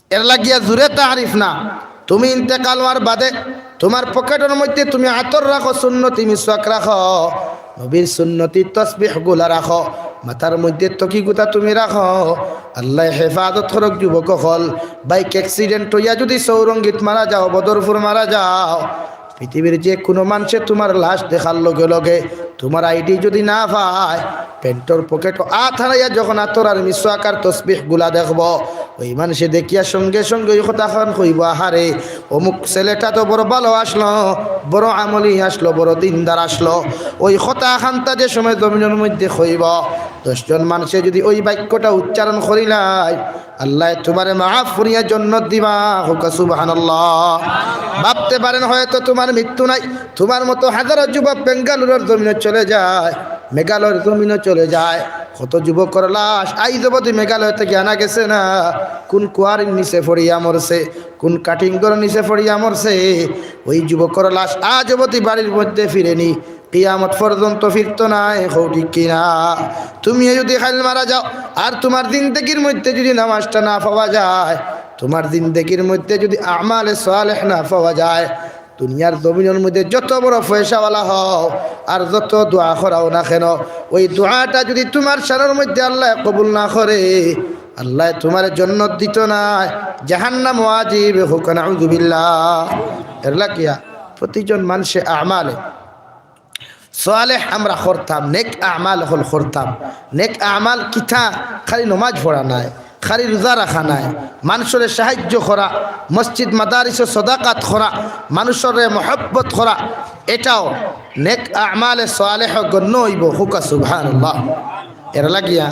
এর লাগিয়া জুরে তারিফ না। তুমি ইন্তেকাল অওয়ার বাদে তুমার পকেটর মধ্যে তুমি আতর রাখো, সুন্নতি মিসওয়াক রাখো, নবীর সুন্নতি তসবিহ গুলা রাখো, মাথার মধ্যে তকি গুতা তুমি রাখো। আল্লায় হেফাজত করউক যুবক অকল। বাইক accident অইয়া যুদি চৌরঙ্গীত মারা যাও, বদরপুর মারা যাও, পৃথিবীর যে কুনু মানষে তুমার লাশ দেখার লগে লগে তুমার ID যুদি না পায়, প্যান্টর পকেটো আত হারাইয়া যখন আতর আর মিসওয়াক আর তসবিহ গুলা দেখবো, অউ মানষে দেখিয়া সঙ্গে সঙ্গে অউ কথাখান কইবো, "আহারে, অমুক ছেলেটা তো বড় ভালা আছলো, বড় আমলি আছলো, বড় দিনদার আছলো।" অউ কথাখানতা যে সময় জমিনর মধ্যে কইবো, দশ জন মানষে যুদি অউ বাক্যটা উচ্চারণ করিলায়, আল্লায় তুমারে মাফ করিয়া জন্নত দিবা। কউক্কা সুবহানাল্লাহ। ভাবতে পারেন হয়তো তুমার মৃত্যু নাই, তুমার মতো হাজারো যুবক বেঙ্গালুরুর জমিনো চলে যায়, মেঘালয়র জমিনো চলে যায়। কত যুবকর লাশ আইজ অবধি মেঘালয় থাকি আনা গেছে না। কুন কুয়ারির নিচে পড়িয়া মরছে, কুন কাটিংগর নিচে পড়িয়া মরছে, অউ যুবকর লাশ আইজ অবধি বাড়ির মধ্যে ফিরেনি। কিয়ামত পর্যন্ত ফিরতো নায়, কও ঠিক কি না? তুমি যুদি কাইল মারা যাও, আর তুমার জিন্দেগির মধ্যে যুদি নামাজটা না পাওয়া যায়, তুমার জিন্দেগির মধ্যে যুদি আমালে সালেহ না পাওয়া যায়, দুনিয়ার জমিনর মধ্যে যত বড় পয়সাওয়ালা হও আর যত দোয়া করাও না কেন, অউ দোয়াটা যুদি তুমার শানর মধ্যে আল্লায় কবুল না করে, আল্লায় তুমারে জন্নত দিতো নায়, জাহান্নাম ওয়াজিব। কউক্কা নাউজুবিল্লাহ। এর লাগিয়া প্রতিজন মানষে আমালে সালেহ আমরা করতাম, নেক আমাল অকল করতাম। নেক আমাল কিতা? খালি নমাজ পড়া নায়, খালি রোজা রাখা নায়, মানষরে সাহায্য করা, মসজিদ মাদারিসো সদাকাত করা, মানষরে মহব্বত করা, ইটাও নেক আমালে সালেহ গণ্য অইবো। কউক্কা সুবহানাল্লাহ। এর লাগিয়া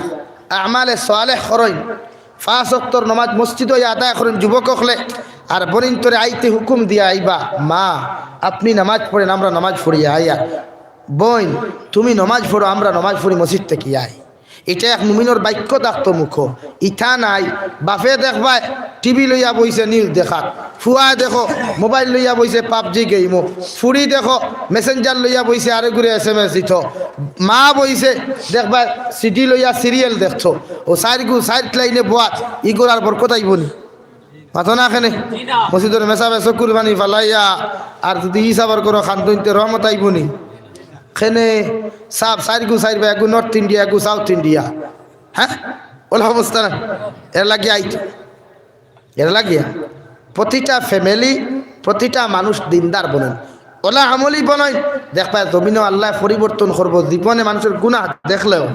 আমালে সালেহ করইন, পাঁচ ওয়াক্তর নমাজ মসজিদো আদায় করইন যুবক অকলে, আর বইনতরে আইতে হুকুম দিয়া আইবা, "মা, আপনি নামাজ পড়েন, আমরা নামাজ পড়ি আইয়া।" বইন, তুমি নমাজ পড়ো, আমরা নমাজ পড়ি মসজিদ থাকি আই। ইটা এক মুমিনর বাক্য থাকতো মুখো। ইতা নাই, বাফে দেখবায় টিভি লইয়া বইছে news দেখাত, ফুয়ায় দেখো মোবাইল লইয়া বইছে PUBG game, ফুড়ি দেখো Messenger লইয়া বইছে আরেকগুরে SMS দিতো, মা বইছে দেখবায় CD লইয়া serial দেখতো। অউ চাইরগু চাইর লাইনে বওয়াত, ইগুর আর বরকত আইবো নি? মাতো না কেনে? মসজিদর মেসাবে চকুর পানি ফালাইয়া, আর যুদি হিসাবর করো খান্দইন্তে রহমত আইবো নি? কেনে সাব চাইরগু চাইর বায়, এগু North India, এগু South India। হ্যাঁ? অলা অবস্থা না? এর লাগিয়া আইতো, এর লাগিয়া প্রতিটা ফ্যামিলি, প্রতিটা মানুষ দিনদার বনইন, অলা আমলি বনইন। দেখবায় জমিনো আল্লায় পরিবর্তন করবো। জীবনে মানুষর গুনাহ দেখলেও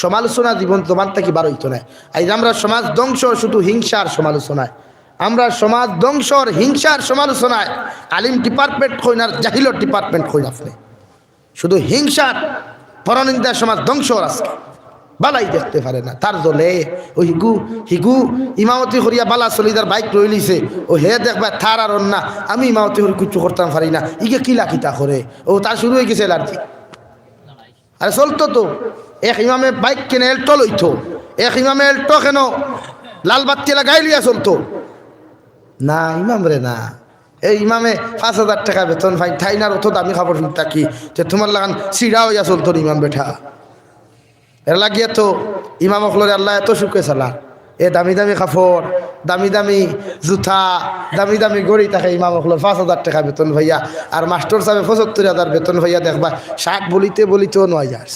সমালোচনা জীবন জবান থাকি বার অইতো নায়। আইজ আমরার সমাজ ধ্বংস শুধু হিংসার সমালোচনায়। আমরার সমাজ ধ্বংসর হিংসার সমালোচনায়। আলিম ডিপার্টমেন্ট কইন আর জাহিলর ডিপার্টমেন্ট কইন আপনে। শুধু হিংসার পরনিন্দা, সমাজ ধ্বংসর আজকে। বালাই দেখতে পারে না, তার জ্বলে। ও হিগু, হিগু ইমামতি করিয়া বালা চলিদার বাইক লইলিছে। ও হে দেখবায় তার আর অন্যা, আমি ইমামতি করি কিচ্ছু করতাম পারি না, ইগে কিলা কিতা করে। ও তার শুরু অইগেছে অ্যালার্জি। আরে চলতো তো, এক ইমামে বাইক কেনে এল্টো লইতো, এক ইমামে এল্টো কেনে লাল বাত্তি লাগাই লইয়া চলতো। না, ইমামরে না। এই ইমামে পাঁচ হাজার টেকা বেতন পাইন, তাইন আর অত দামি কাপড় পিনতা কি? তে তুমার লাখান ছিড়া অইয়া চলতো নি ইমাম বেটা। এর লাগিয়া তো ইমাম অকলরে আল্লায় এত সুখে চালার। এ দামি দামি কাপড়, দামি দামি জুতা, দামি দামি ঘড়ি থাকে ইমাম অকলর পাঁচ হাজার টেকা বেতন পাইয়া, আর মাস্টর সাবে পঁচাত্তর হাজার বেতন পাইয়া দেখবায় শার্ট বলিতে বলিতেও নয় যার।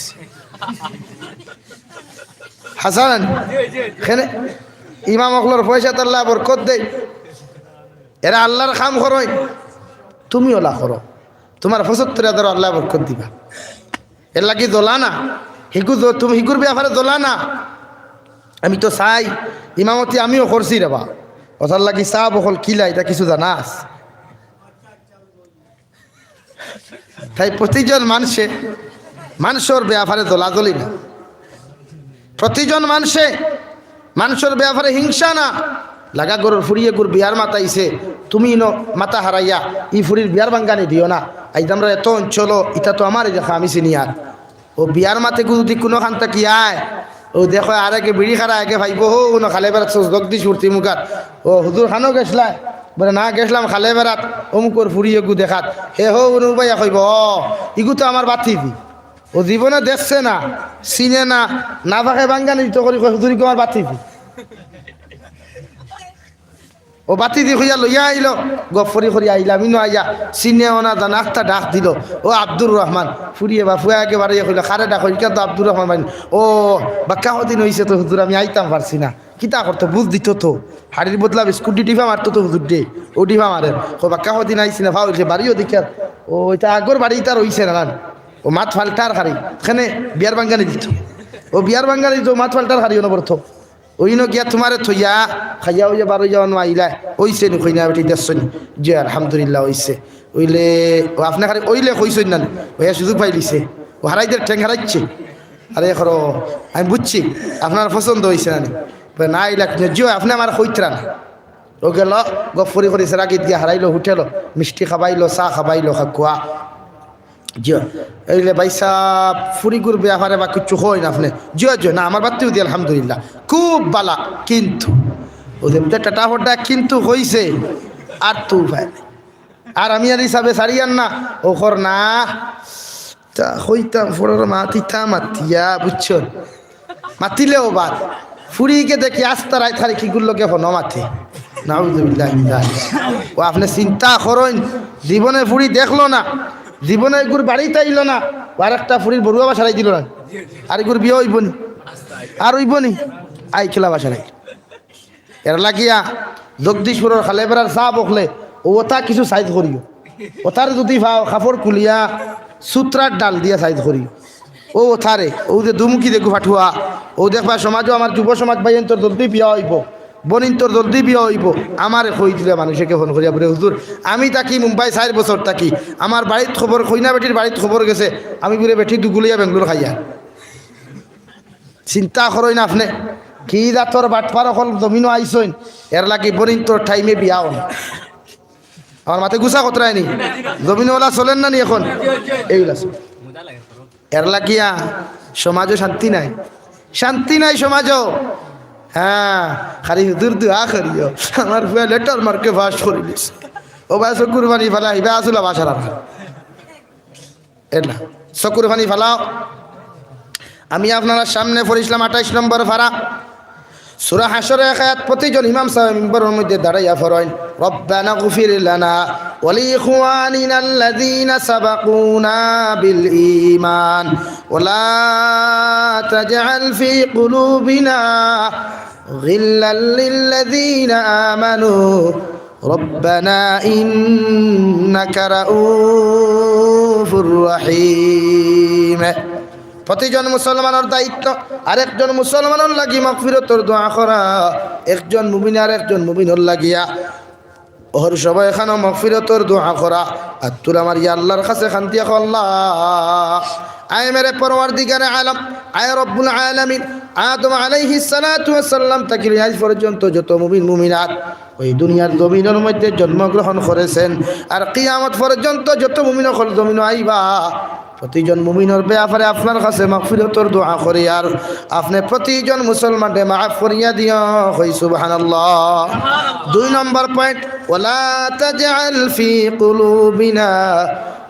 হাসান, কেনে ইমাম অকলর পয়সাত আল্লায় বরকত দেইন, এরা আল্লার কাম করইন, তুমি অলা করো, তুমার পঁচাত্তর হাজারও আল্লায় বরকত দিবা। এর লাগি জ্বলা না, হিগু জ-, তুমি হিগুর ব্যাপারে জ্বলা না। আমি তো চাই, ইমামতি আমিও করছি রেবা, অতার লাগি সাব অকল কিলা ইতা কিছু জানাস? তাই প্রতিজন মানষে মানষর ব্যাপারে জ্বলাজ্বলি না, প্রতিজন মানষে মানষর ব্যাপারে হিংসা না। লাগা ঘরর ফুড়ি এগুর বিয়ার মাত আইছে, তুমি ইনো মাথা হারাইয়া ই ফুড়ির বিয়ার ভাঙ্গানি দিও না। আইজ আমরা এত অঞ্চল, ইতা তো আমারে দেখা, আমি senior। ও বিয়ার মাতে গু যদি কুনুখান থাকি আয়, ও দেখো আরেকে বিড়ি খারা আগে পাইবো, হো উনো খালে বেড়াত সস জগদীশ মূর্তি মুখাত। ও হুজুর খানো গেছলায়? বলে, না গেছলাম খালে বেড়াত, অমুকর ফুড়ি এগু দেখাত। হে হো উনো উবাইয়া কইবো, ও ইগু তো আমার বাতিজি। ও জীবনে দেখছে না, চিনে না, না থাকে ভাঙ্গানি দিত করি কয়, হুজুর ইগু আমার বাতিজি। ও বাতিজি কইয়া লইয়া আইলো, গফরি করি আইলাম, ইনো আইয়া চিনেও না জানা, একটা ডাক দিল, ও আব্দুর রহমান। ফুড়িয়ে বা ফুয়া একেবারে ইয়ে কইলো, কারে ডাকো? ইটা তো আব্দুর রহমান ভাই। ও, বাক্কা কদিন অইছে তো হুজুর, আমি আইতাম পারছি না। কিতা করতো, বুঝ দিত তো। হাড়ির বদলা বিস্কুট দি ডিফা মারতো তো হুজুর দে, ও ডিফা মারে। ও বাক্কা কদিন আইছি না, ফাউল সে বাড়িও দেখিয়ার। ও, ইটা আগর বাড়ি, ইটা রইছে না, না। ও মাত ফাল্টার খারি, এখানে বিয়ার ভাঙ্গানি দিত। ও বিয়ার ভাঙ্গানি দিত, মাত ফাল্টার খারি অনবরত। ওইনো গিয়া তুমারে থইয়া, খাইয়া অইয়া বারইয়া অনো আইলায়, অইছে নি কইনা বেটি দেখছো নি? জি আলহামদুলিল্লাহ অইছে। অইলে, ও আপনে খালি অইলে কইছইন না নি? অইয়া সুযোগ পাইলিছে। ও হারাইদের ঠেং হারাইছে। আরে করো, আমি বুঝছি, আপনার পছন্দ অইছে না নি? বলে, না আইলা কিনা? জি অয়, আপনে আমারে কইতরা না। ও গেল, গফরি করি সেরা গিত গিয়া হারাইলো হোটেলো, মিষ্টি খাবাইলো, চা খাবাইলো, খাকুয়া। জিও, এইলে ভাইসাব, ফুড়িগুর ব্যাপারে বা কিচ্ছু কইন আপনে? জিও, জিও, না, আমার বাত্তিও দি, আলহামদুলিল্লাহ, খুব বালা, কিন্তু ও যে টাটা ফোটা কিন্তু কইছে, আর তো উপায় নাই। আর আমি আর হিসাবে সারিয়ার না, ও কর না, তা কইতাম, ফোড়ার মাতিতা মাতিয়া, বুঝছো? মাতিলেও বাদ। ফুড়িকে দেখি আস্তা রাইত খালি কিগুর লগে ফোনো মাতে। নাউজুবিল্লাহ মিন যালিক। ও আপনে চিন্তা করইন, জীবনে ফুড়ি দেখলো না, জীবনে এগুর বাড়িত আইলো না, ও আরেকটা ফুড়ির বড়ুয়া বাসারাই দিল না। আর এগুর বিয়া অইবো নি? আর অইবো নি? আই খেলা বাসারাই। এর লাগিয়া জগদীশপুরর খালেবেড়ার চা বকলে, ও ওটা কিছু সাইজ করিও। ওটার যদি পাও, কাপড় খুলিয়া সুতরার ডাল দিয়া সাইজ করিও। ও ওটারে, ও যে দুমুখী দেখু ফাটুয়া, ও দেখবা সমাজও আমার যুব সমাজ ভাইয়াইন্তর জলদি বিয়া অইবো, বইনাইন্তর জলদি বিয়া অইবো। আমারে কই দিলে মানুষে কে ফোন করিয়া বলে, "হুজুর, আমি থাকি মুম্বাই চাইর বছর থাকি, আমার বাড়িত খবর, কইনা বেটির বাড়িত খবর গেছে, আমি বুলে বেটি দুগুলিয়া বেঙ্গলোর খাইয়া।" চিন্তা করইন আপনে, কি জাতর বাটপার অকল জমিনো আইছইন, এর লাগি বইনাইন্তর টাইমে বিয়া অয় না। আমার মাতে গুছা কতরায়নি, জমিনো ওলা চলের না নি এখন? এইগুলা চলে। এর লাগিয়া সমাজও শান্তি নাই, শান্তি নাই সমাজও। হ্যাঁ, খালি হুজুর দোয়া করিও, আমার ফুয়া লেটার মার্কে পাস করিলিছে। ও ভাই, চকুর পানি ফালা, হিবা আসুলা বাসার আর। এলা, চকুর পানি ফালাও। আমি আপনারার সামনে পড়ছিলাম আঠাইশ নম্বর পারা। সূরা হাশরর এক আয়াত প্রতিজন ইমাম সাহেব মিম্বরর মধ্যে দাঁড়াইয়া পড়ইন, "রব্বানা গফির লানা ওয়া লিইখওয়ানিনা আল্লাযীনা সাবাকুনা বিল ঈমান ওয়া লা তাজআল ফি কুলুবিনা গিল্লাল লিল্লাযীনা আমানু রব্বানা ইন্নাকা রাউফুর রাহিম।" প্রতিজন মুসলমানর দায়িত্ব আরেকজন মুসলমানর লাগি মাগফিরতর দোয়া করা, একজন মুমিনে আরেকজন মুমিনর লাগিয়া হর সবাই এখানো মাগফিরতর দোয়া করা। আর তুই আমার ইয়া আল্লাহর কাছে কান্দিয়া কও, "আল্লাহ, আয় মেরে পরওয়ারদিগারে আলম, আয় রব্বুল আলামিন, আদম আলাইহিস সালাতু ওয়াস সালাম থাকি লই আজ পর্যন্ত যত মুমিন মুমিনাত ওই দুনিয়ার জমিনর মধ্যে জন্মগ্রহণ করেছেন, আর কিয়ামত পর্যন্ত যত মুমিন অকল জমিনো আইবা, প্রতিজন মুমিনর ব্যাপারে আপনার কাছে মাগফিরতর দোয়া করি, আর আপনে প্রতিজন মুসলমানরে মাফ করিয়া দিও।" কই সুবহানাল্লাহ। দুই নম্বর পয়েন্ট, "ওয়ালা তাজআল ফি কুলুবিনা।"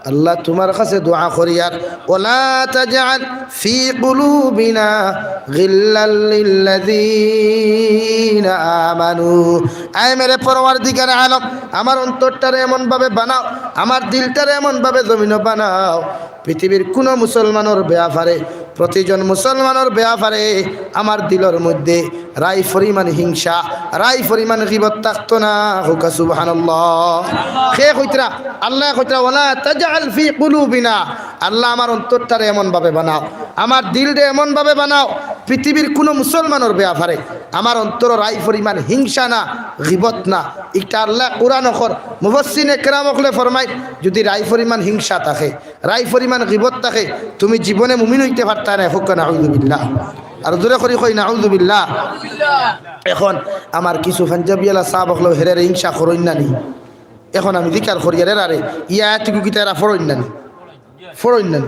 আল্লাহ, তুমার কাছে দোয়া করি, আর "ওয়ালা তাজআল ফি কুলুবিনা গিল্লাল লিল্লাযীনা আমানু।" আয় মেরে পরওয়ারদিগারে আলম, আমার অন্তরটারে এমন ভাবে বানাও, আমার দিলটারে এমন ভাবে জমিনো বানাও, পৃথিবীর কুনু মুসলমানর ব্যাপারে, প্রতিজন মুসলমানর ব্যাপারে আমার দিলর মধ্যে রাই পরিমাণ হিংসা, রাই পরিমাণ গিবত থাকতো না। কউক্কা সুবহানাল্লাহ। কে কইতরা? আল্লায় কইতরা, "ওয়ালা তাজআল ফি কুলুবিনা।" আল্লাহ, আমার অন্তরটারে এমন ভাবে বানাও, আমার দিলরে এমন ভাবে বানাও, পৃথিবীর কুনু মুসলমানর ব্যাপারে আমার অন্তরো রাই পরিমাণ হিংসা না, গিবত না। ইটা আল্লায় কুরআন অকর, মুফাসসিরিনে কেরাম অকলে ফরমাইন, যুদি রাই পরিমাণ হিংসা থাকে, রাই পরিমাণ গিবত থাকে, তুমি জীবনে মুমিন অইতে পারতায় নায়। কউক্কা নাউযুবিল্লাহ। আর জোরে করি কই নাউযুবিল্লাহ। এখন আমার কিছু পাঞ্জাবিআলা সাব অকলে হেরারে হিংসা করইন না নি? এখন আমি জিকার করি, আরে, আরে, ই আয়াতগু কিতা এরা পড়ইন না নি? পড়ইন না নি?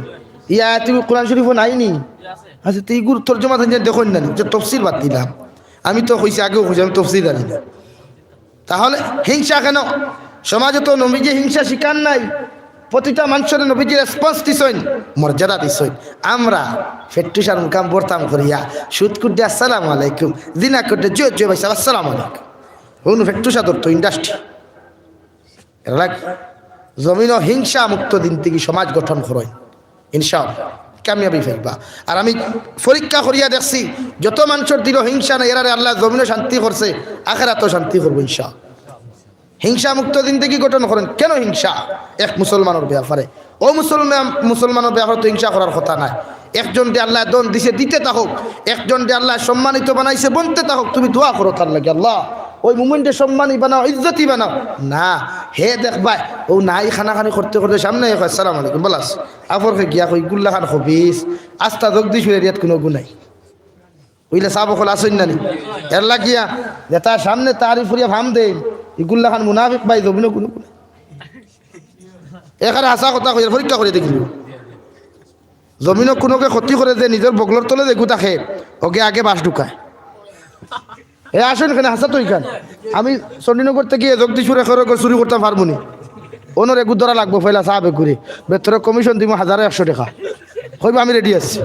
ই আয়াতগু কুরআন শরীফো নাই নি? আচ্ছা, তে ইগুর তর্জমা তাইন দেখইন না নি? যে তফসির বাদ দিলাম। আমি তো কইছি, আগেও কইছি, আমি তফসির জানি না। তাহলে হিংসা কেন? সমাজে তো নবীজি হিংসা শিকার নাই। প্রতিটা মানষরে নবীজি রেসপন্স দিছইন, মর্যাদা দিছইন। আমরা ফেট্টুসার মুকাম বর্তাম করিয়া, সুদ কুদ্দে আসসালামু আলাইকুম, জিনা কুদ্দে জুয়ে জুয়ে ভাইসাব আসসালামু আলাইকুম। হুন ফেট্টুসা ধরতো ইন্ডাস্ট্রি। এরা জমিনো হিংসা মুক্ত দিন থাকি সমাজ গঠন করইন। ইনশাআল্লাহ, কামিয়াবি পাইবা। আর আমি পরীক্ষা করিয়া দেখছি, যত মানষর দিলো হিংসা নাই, এরারে আল্লায় জমিনো শান্তি করছে, আখেরাতো শান্তি করবো ইনশাআল্লাহ। হিংসা মুক্ত দিন থাকি গঠন করইন। কেন হিংসা এক মুসলমানর ব্যাপারে? অউ মুসলমান, মুসলমানর ব্যাপারে তো হিংসা করার কথা নায়। একজনরে আল্লায় ধন দিছে, দিতে থাকউক, একজনরে আল্লায় সম্মানিত বানাইছে, বনতে থাকউক, তুমি দোয়া করো তার লাগি, "আল্লাহ, অউ মুমিনরে সম্মানী বানাও, ইজ্জতি বানাও।" না, হে দেখবায়, অউ নাই কানাকানি করতে করতে সামনে আইয়া কয়, "আসসালামু আলাইকুম।" বলাস, আপরকে গিয়া কয়, "ইগুল্লাখান খবিস, আস্তা জগদীশপুর এরিয়াত কুনু গু নাই।" অইলে সাব অকল আছইন না নি? এর লাগিয়া যেতা সামনে তারিফ করিয়া ফাম দেইন, ইগুল্লাখান মুনাফিক ভাই জমিনো কুনু গু নাই। এখানে হাছা কথা কইয়ার পরীক্ষা করি দেখিও। জমিনো কুনুগে ক্ষতি করে যে নিজর বগলর তলে যেগু থাকে, অগে আগে বাঁশ ঢুকায়। এ আসইন কেনে হাছা তো ইখান। আমি চণ্ডীনগর থাকি জগদীশপুর এখরে চুরি করতাম পারমু নি? অনর এগু ধরা লাগবো, পয়লা সাব এগুরে। বেতরে কমিশন দিমু হাজারো একশো টেকা। কইবো, "আমি রেডি আছি।"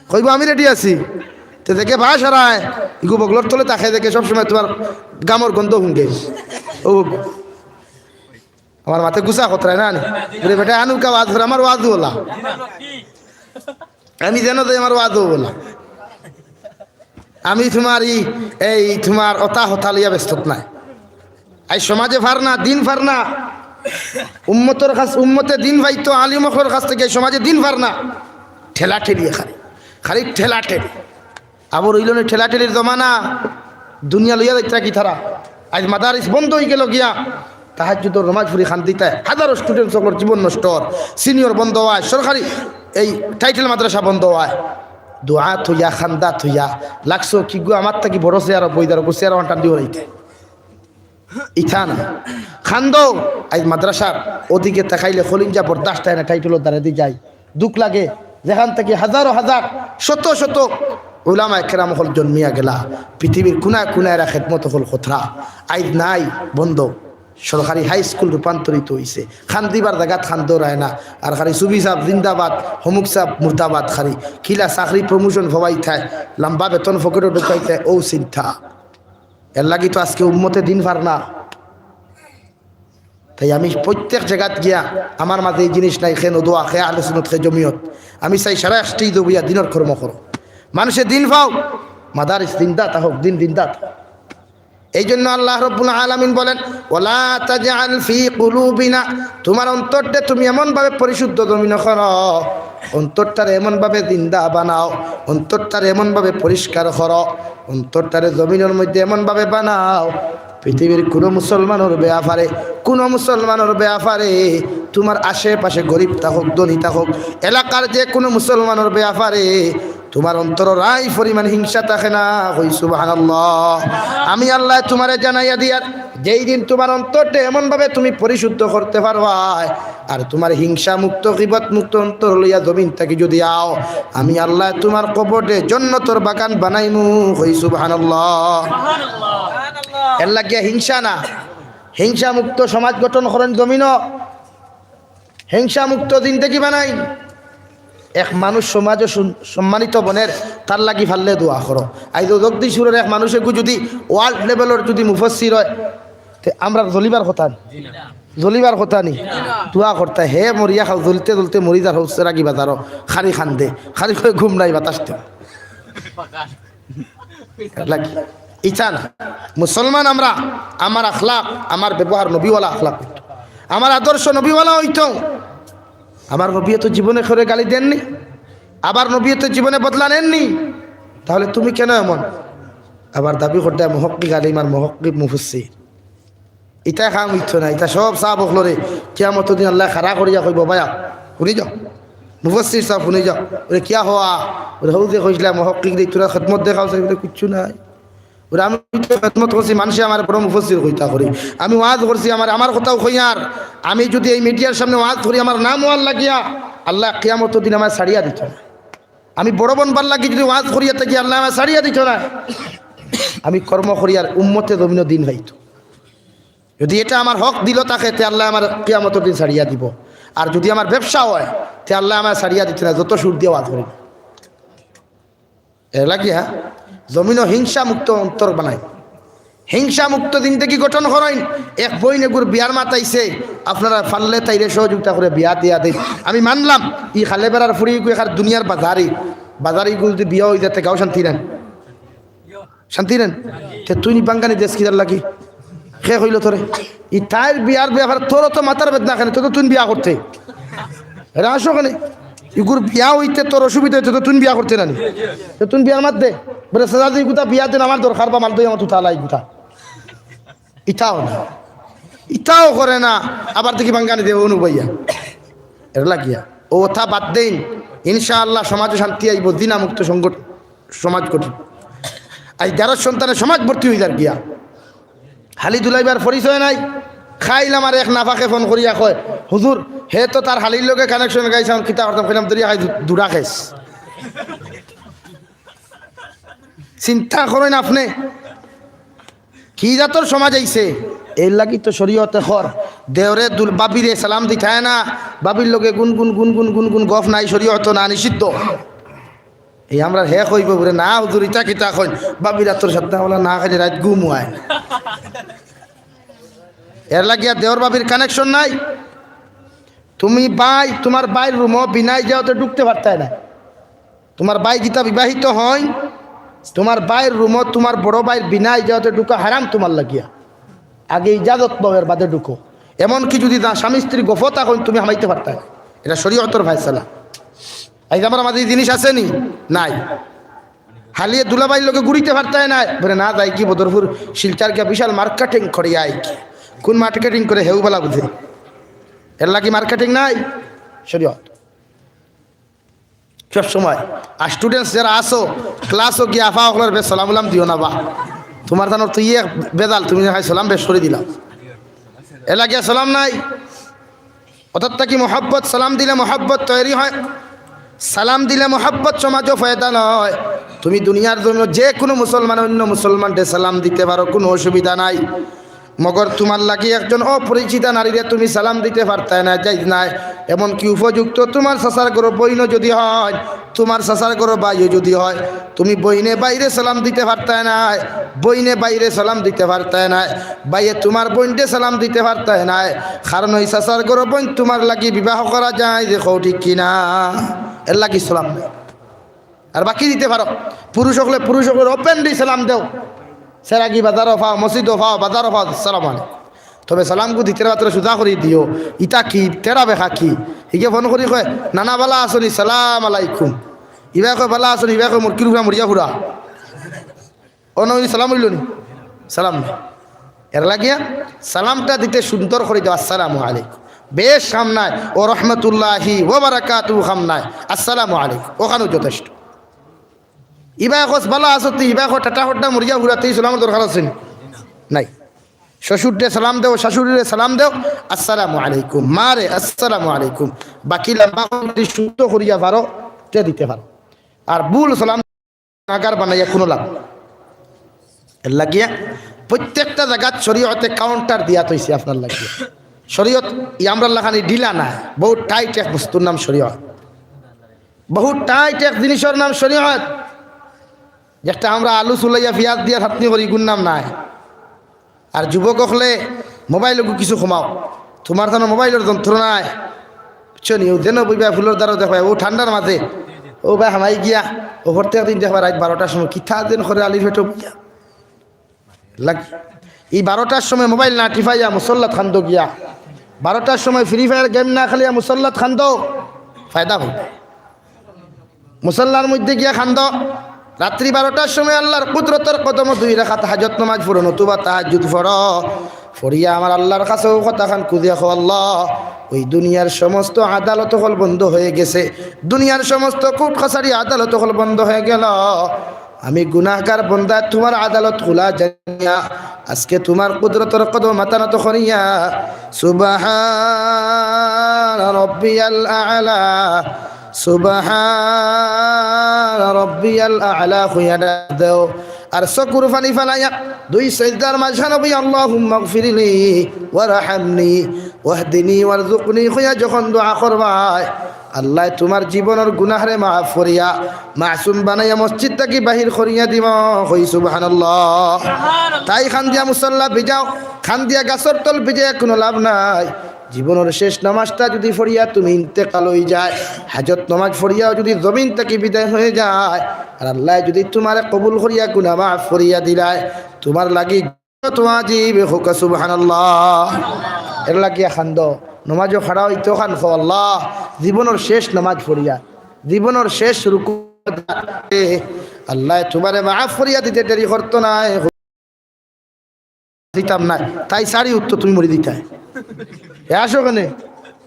কইবো, "আমি রেডি আছি।" তে দেখে বাঁশ হারায়, ইগু বগলর তলে থাকে, দেখে সবসময় তুমার গামর গন্ধ হুনগে। অউ আমার মাতে গুছা খতরায় না নি? বলে, "বেটা, আনুকা ওয়াজ করে, আমার ওয়াজও অলা। আমি যেন যাই, আমার ওয়াজও অলা। আমি তুমার ই, এই তুমার অতা হতা লইয়া ব্যস্ত নাই।" আইজ সমাজে ফার না, দিন ফার না। উম্মতর কাছ, উম্মতে দিন পাইতো, আলিম অকলর কাছ থাকি, আইজ সমাজে দিন ফার না। ঠেলাঠেলি খালি, খালি ঠেলাঠেলি। আবার অইলো নি ঠেলাঠেলির জমানা, দুনিয়া লইয়া যাইতরা কিতারা। আইজ মাদারিস বন্ধ অইগেলো গিয়া, তাহাজ্জুদর নমাজ পড়ি কান্দিতায়, হাজারো স্টুডেন্টস অকলর জীবন নষ্ট অর, সিনিয়র বন্ধ অয়, সরকারি এই টাইটেল মাদ্রাসা বন্ধ অয়। দোয়া থইয়া, কান্দা থইয়া, লাগছো কিগু আমার থাকি বড় চেয়ারো বইদার, অগু চেয়ারো টান দি উড়াইতে। ইতা না। কান্দো, আইজ মাদ্রাসার অদিকে তাকাইলে কলিঞ্জা বরদাস্ত অয় না, টাইটেলর দ্বারেদি যাই। দুখ লাগে, যেখান থাকি হাজারো হাজার, শত শত উলামায়ে কেরাম অকল জন্মিয়া গেলা, পৃথিবীর কুনায় কুনায় এরা খেদমত অকল করতরা, আইজ নাই, বন্ধ। সরকারি হাই স্কুল রূপান্তরিত অইছে। কান্দিবার জাগাত কান্দরায় না। আর খালি সুবি সাব জিন্দাবাদ, হমুক সাব মুর্দাবাদ, খালি কিলা চাকরি প্রমোশন পাওয়াইতায়, লম্বা বেতন পকেটো ঢুকাইতায়, অউ চিন্তা। এরলাগি তো আজকে উম্মতে দিন পার না। তাই আমি প্রত্যেক জাগাত গিয়া, আমার মাঝে ই জিনিস নাই, কে নদোয়া, কে আহলে সুন্নত, কে জমিয়ত। আমি চাই সারা স্টেজো বইয়া দিনর কর্ম করো, মানষে দিন পাও, মাদারিস জিন্দা থাকউক, দিন জিন্দা থাকউক। এই জন্য আল্লাহ রব্বুল আলামিন বলেন, "ওয়ালা তাজআল ফি কুলুবিনা", তুমার অন্তররে তুমি এমনভাবে পরিশুদ্ধ জমিনো করো, অন্তরটারে এমনভাবে জিন্দা বানাও, অন্তরটারে এমনভাবে পরিষ্কার করো, অন্তরটারে জমিনর মধ্যে এমনভাবে বানাও, পৃথিবীর কুনু মুসলমানর বেয়াপারে, কুনু মুসলমানর বেয়াপারে, তুমার আশেপাশে গরিব থাকউক, ধনী থাকউক, এলাকার যে কুনু মুসলমানর বেয়াপারে তুমার অন্তরো রাই পরিমাণ হিংসা থাকে না। কই সুবহানাল্লাহ। আমি আল্লায় তুমারে জানাইয়া দিয়ার, যেই দিন তুমার অন্তররে এমনভাবে তুমি পরিশুদ্ধ করতে পারবায়, আর তুমার হিংসা মুক্ত, গীবত মুক্ত অন্তর লইয়া জমিন থাকি যুদি আও, আমি আল্লায় তুমার কবররে জন্নতর বাগান বানাইমু। কই সুবহানাল্লাহ। এরলাগিয়া হিংসা না, হিংসা মুক্ত সমাজ গঠন করইন জমিনো। হিংসা মুক্ত জিন্দেগি বানাইন। এক মানুষ সমাজো সুন-, সম্মানিত বনের, তার লাগি পারলে দোয়া করো। আইজ জগদীশপুরর এক মানুষ এগু যুদি ওয়ার্ল্ড লেভেলর যুদি মুফাসসির অয়, তে আমরার জ্বলিবার কথা নি? জ্বলিবার কথা নি? দোয়া করতা, হে মরিয়া খাও, জ্বলতে জ্বলতে মরি যার, হউসে রাগি বাজারো, খালি কান্দে, খালি কয় ঘুম নাই বাতাস দে। লাগি। ইতা না। মুসলমান আমরা, আমার আখলাক, আমার ব্যবহার নবীওয়ালা আখলাক অইতো। আমার আদর্শ নবীওয়ালা অইতো। আমার নবীয়ে তো জীবনে কেউরে গালি দেননি, আবার নবীয়ে তো জীবনে বদলা নেননি, তাহলে তুমি কেন এমন? আবার দাবি করতায় মুহাক্কিক আলিম আর মুহাক্কিক মুফাসসির। ইতা কাম অইতো না, ইতা সব সাব অকলরে কিয়ামতর দিন আল্লায় খাড়া করিয়া কইবো, "ভাইয়া, হুনি যাও, মুফাসসির সাব, হুনি যাও।" বলে, "কিয়া হওয়া?" বলে, "হউ যে কইছলা মুহাক্কিকরে, ইতার খেদমত দেখাও চাই।" বলে, "কিচ্ছু নাই।" বলে, "আমি তো খেদমত করছি, মানষে আমারে বড় মুফাসসির কইতা করি, আমি ওয়াজ করছি, আমার, আমার কথাও কইয়ার, আমি যুদি এই মিডিয়ার সামনে ওয়াজ করি, আমার নাম অওয়ার লাগিয়া আল্লায় কিয়ামতর দিন আমারে ছাড়িয়া দিতো না। আমি বড় বনবার লাগি যুদি ওয়াজ করিয়া থাকি, আল্লায় আমারে ছাড়িয়া দিতো না। আমি কর্ম করিয়ার উম্মতে জমিনো দিন পাইতো।" যুদি ইটা আমার হক দিলো থাকে, তে আল্লায় আমারে কিয়ামতর দিন ছাড়িয়া দিবো। আর যুদি আমার ব্যবসা অয়, তে আল্লায় আমারে ছাড়িয়া দিতো না, যত সুদ দিয়া ওয়াজ করি। এরলাগিয়া জমিনো হিংসা মুক্ত অন্তর বানাইন, হিংসা মুক্ত জিন্দেগি গঠন করইন। এক বইন এগুর বিয়ার মাত আইছে, আপনারা পারলে তাইরে সহযোগিতা করি বিয়া দিয়া দেইন। আমি মানলাম, ই খালেবেড়ার ফুড়ি এগু একার দুনিয়ার বাজারি, বাজারি এগু যুদি বিয়া অইযায়, তে গাঁও শান্তি নাই। শান্তি নেন? তে তুইন বাঙ্গানি দেস কিতার লাগি? কে কইলো তোরে? ই তাইর বিয়ার ব্যাপারে তোর অত মাথার বেদনা কেনে? তে তো তুইন বিয়া করতে। এরা আসো কেনে? ইগুর বিয়া অইতে তোর অসুবিধা অইতো, তে তুইন বিয়া করতে নানি? তে তুইন বিয়ার মাত দে। বলে, "সাজাদি ইগুতা বিয়া দেন, আমার দরকার বা মাল দই আমার তুতালা ইগুতা।" ইতাও না। ইতাও করে না। আবার দেখি বাঙ্গানি দেব অনু ভাইয়া। এরলাগিয়া। অউ কথা বাদ দেইন। ইনশাআল্লাহ সমাজো শান্তি আইবো, জিনা মুক্ত সংগঠন। সমাজ কঠিন। আইজ দারুস সন্তানে সমাজ ভর্তি অইযার গিয়া। হালি দুলাইবার পরিচয় নাই। খাইল আমার এক নাফাকে ফোন করিয়া কয়, "হুজুর, হে তো তার হালির লগে কানেকশন গাইছে, আমি কিতা করতাম?" কইলাম, "দরিয়া খাই দু-, দুরা খাইস।" চিন্তা করইন আপনে। কি জাতর সমাজ আইছে? এরলাগি তো শরীয়তে কর, দেওরে দুল-, বাবিরে সালাম দিতায় না, বাবির লগে গুন গুন গুন গুন গুন গুন গফ নাই, শরীয়তো না, নিষিদ্ধ। এই আমরার হে কইবো বুলে, "না হুজুর, ইতা কিতা কইন? বাবির আতর সাথে আমলা না খাইলে রাইত ঘুম অয় না।" এরলাগিয়া দেওর বাবির কানেকশন নাই। তুমি ভাই, তুমার ভাইর রুমো বিনায় যাওতে ঢুকতে পারতায় না। তুমার ভাই যেতা বিবাহিত অইন, তুমার ভাইর রুমো তুমার বড় ভাইর বিনায় যাওতে ঢুকা হারাম তুমার লাগিয়া। আগে ইজাজত লও, এর বাদে ঢুকো। এমনকি যুদি তা স্বামী স্ত্রী গফ থাকইন, তুমি হামাইতে পারতায় না। ইটা শরীয়তর ফয়সালা। আইজ আমরার মাঝে ই জিনিস আছে নি? নাই। হালিয়ে দুলাভাইর লগে ঘুরিতে পারতায় নায়। বুলে, "না, যাইগি বদরপুর শিলচর গিয়া বিশাল মার্কেটিং করিয়া আইগি।" কুন মার্কেটিং করে হেউ বালা বুঝে। এরলাগি মার্কেটিং নাই শরীয়ত। সব সময়। আর স্টুডেন্টস যারা আছো, ক্লাসো গিয়া আফা অকলর বেশ সালাম উলাম দিও না বা। তুমার জানোর তো ইয়ে বেজাল, তুমি দেখাই সালাম বেশ করি দিলাও। এরলাগিয়া সালাম নাই। অর্থাৎ থাকি মহব্বত, সালাম দিলে মহব্বত তৈরি হয়। সালাম দিলে মহব্বত সমাজো পয়দা অয়। তুমি দুনিয়ার জন্য যে কুনু মুসলমান অন্য মুসলমানরে সালাম দিতে পারো, কুনু অসুবিধা নাই। মগর তুমার লাগি একজন অপরিচিতা নারীরে তুমি সালাম দিতে পারতায় নায়, জায়েজ নায়। এমনকি উপযুক্ত তুমার চাচার ঘরর বইনও যুদি হয়, তুমার চাচার ঘরর ভাইও যুদি হয়, তুমি বইনে ভাইরে সালাম দিতে পারতায় নায়, বইনে ভাইরে সালাম দিতে পারতায় নায়, ভাইয়ে তুমার বইনরে সালাম দিতে পারতায় নায়। কারণ ওই চাচার ঘরর বইন তুমার লাগি বিবাহ করা জায়েজ, কও ঠিক কি না? এর লাগি সালাম নাই। আর বাকি দিতে পারো। পুরুষ অকলে পুরুষ অকলরে openly সালাম দেও। সেরাগি বাজারো পাও, মসজিদো পাও, বাজারো পাও, আসসালামু আলাইকুম। তবে সালামগু দিতে রাত্রে সুজা করি দিও। ইতা কি? তেরা বেকা কি? ইগে ফোন করি কয়, "নানা বালা আছনি?" "সালাম আলাইকুম।" ইবায় কয়, "বালা আছনি?" ইবায় কয়, "মুরগির উপরে মরিয়া ফুরা।" অনো অইলে সালাম অইলো নি? সালাম নাই। এর লাগিয়া সালামটা দিতে সুন্দর করি দেও, "আসসালামু আলাইকুম।" বেশ সামনায়, "ও রহমতুল্লাহি ওয়া বারাকাতুহু" সামনায়, "আসসালামু আলাইকুম", অখানউ যথেষ্ট। ইবায় কস, "বালা আছনি?" ইবায় কয়, "টাটা হড্ডা মরিয়া ফুরাতে সালামর দরকার আছে নি?" নাই। শ্বশুররে সালাম দেও, শাশুড়িরে সালাম দেও, "আসসালামু আলাইকুম।" মারে, "আসসালামু আলাইকুম।" বাকি লম্বা করি যুদি শুদ্ধ করিয়া পারো, তে দিতে পারো। আর ভুল সালাম গুনাগার বানাইয়া কুনু লাভ নাই। এর লাগিয়া প্রত্যেকটা জাগাত শরীয়তে counter দিয়া থইছে আপনার লাগিয়া। শরীয়ত ই আমরার লাখান ঢিলা নায়, বউত tight এক বস্তুর নাম শরীয়ত, বউত tight এক জিনিসর নাম শরীয়ত। যেটা আমরা আলু চুলাইয়া পিয়াজ দিয়া চাটনি করি, ইগুর নাম নায়। আর যুবক অকলে মোবাইলগু কিছু কমাও, তুমার যেন মোবাইলর যন্ত্রণায়, বুঝছো নি? অউ যেন বইবায় ফুলর দ্বারো দেখবায়, অউ ঠান্ডার মাঝে, অউ বায় হামাই গিয়া, অউ প্রত্যেক দিন দেখবায় রাইত বারোটার সময় কিতা যেন করে আলির পেটো বইয়া। লাগ-, ই বারোটার সময় মোবাইল না টিপাইয়া মুসল্লাত কান্দো গিয়া, বারোটার সময় Free Fire game না খেলিয়া মুসল্লাত কান্দো, ফায়দা অইবো। মুসল্লার মধ্যে গিয়া কান্দো। রাত্রি বারোটার সময় আল্লার কুদরতর কদমো দুই রাকাত হাজত নামাজ পড়ো, নতুবা তাহাজ্জুদ পড়ো। পড়িয়া আমার আল্লার কাছে অউ কথাখান খুজিয়া কও, "আল্লা, ওই দুনিয়ার সমস্ত আদালত অকল বন্ধ হয়ে গেছে, দুনিয়ার সমস্ত কোর্ট কাছারি আদালত অকল বন্ধ হয়ে গেল। আমি গুনাহগার বন্দায় তুমার আদালত খুলা জানিয়া আজকে তুমার কুদরতর কদমো মাথা নত করিয়া, সুবহান রব্বিয়াল আ'লা, সুবহান রব্বিয়াল আ'লা কইয়া ডাক দেও।" আর চকুর পানি ফালাইয়া দুই সেজদার মাঝখানো বই, "আল্লাহুম্মাগফিরলি ওয়ারহামনি ওয়াহদিনি ওয়ারজুকনি" কইয়া যখন দোয়া করবায়, আল্লায় তুমার জীবনর গুনাহরে মাফ করিয়া, মাসুম বানাইয়া মসজিদ থাকি বাহির করিয়া দিবা। কই সুবহানাল্লাহ। তাই কান্দিয়া মুসল্লা ভিজাও, কান্দিয়া গাছর তল ভিজাইয়া কুনু লাভ নাই। জীবনর শেষ নামাজটা যুদি পড়িয়া তুমি ইন্তেকাল অই যায়, হাজত নামাজ পড়িয়াও যুদি জমিন থাকি বিদায় হয়ে যায়, আর আল্লায় যুদি তুমারে কবুল করিয়া গুনা মাফ করিয়া দিলায়, তুমার লাগি ওয়াজিব কউক্কা সুবহানাল্লাহ। এর লাগিয়া কান্দো, নমাজো খাড়া অইতে কান কও, আল্লা, জীবনর শেষ নমাজ পড়িয়া, জীবনর শেষ রুকু, আল্লায় তুমারে মাফ করিয়া দিতে দেরি করতো নায়, দিতাম নায়। তাই সারি উঠতো, তুমি মরি দিতায়। এ আসো কেনে?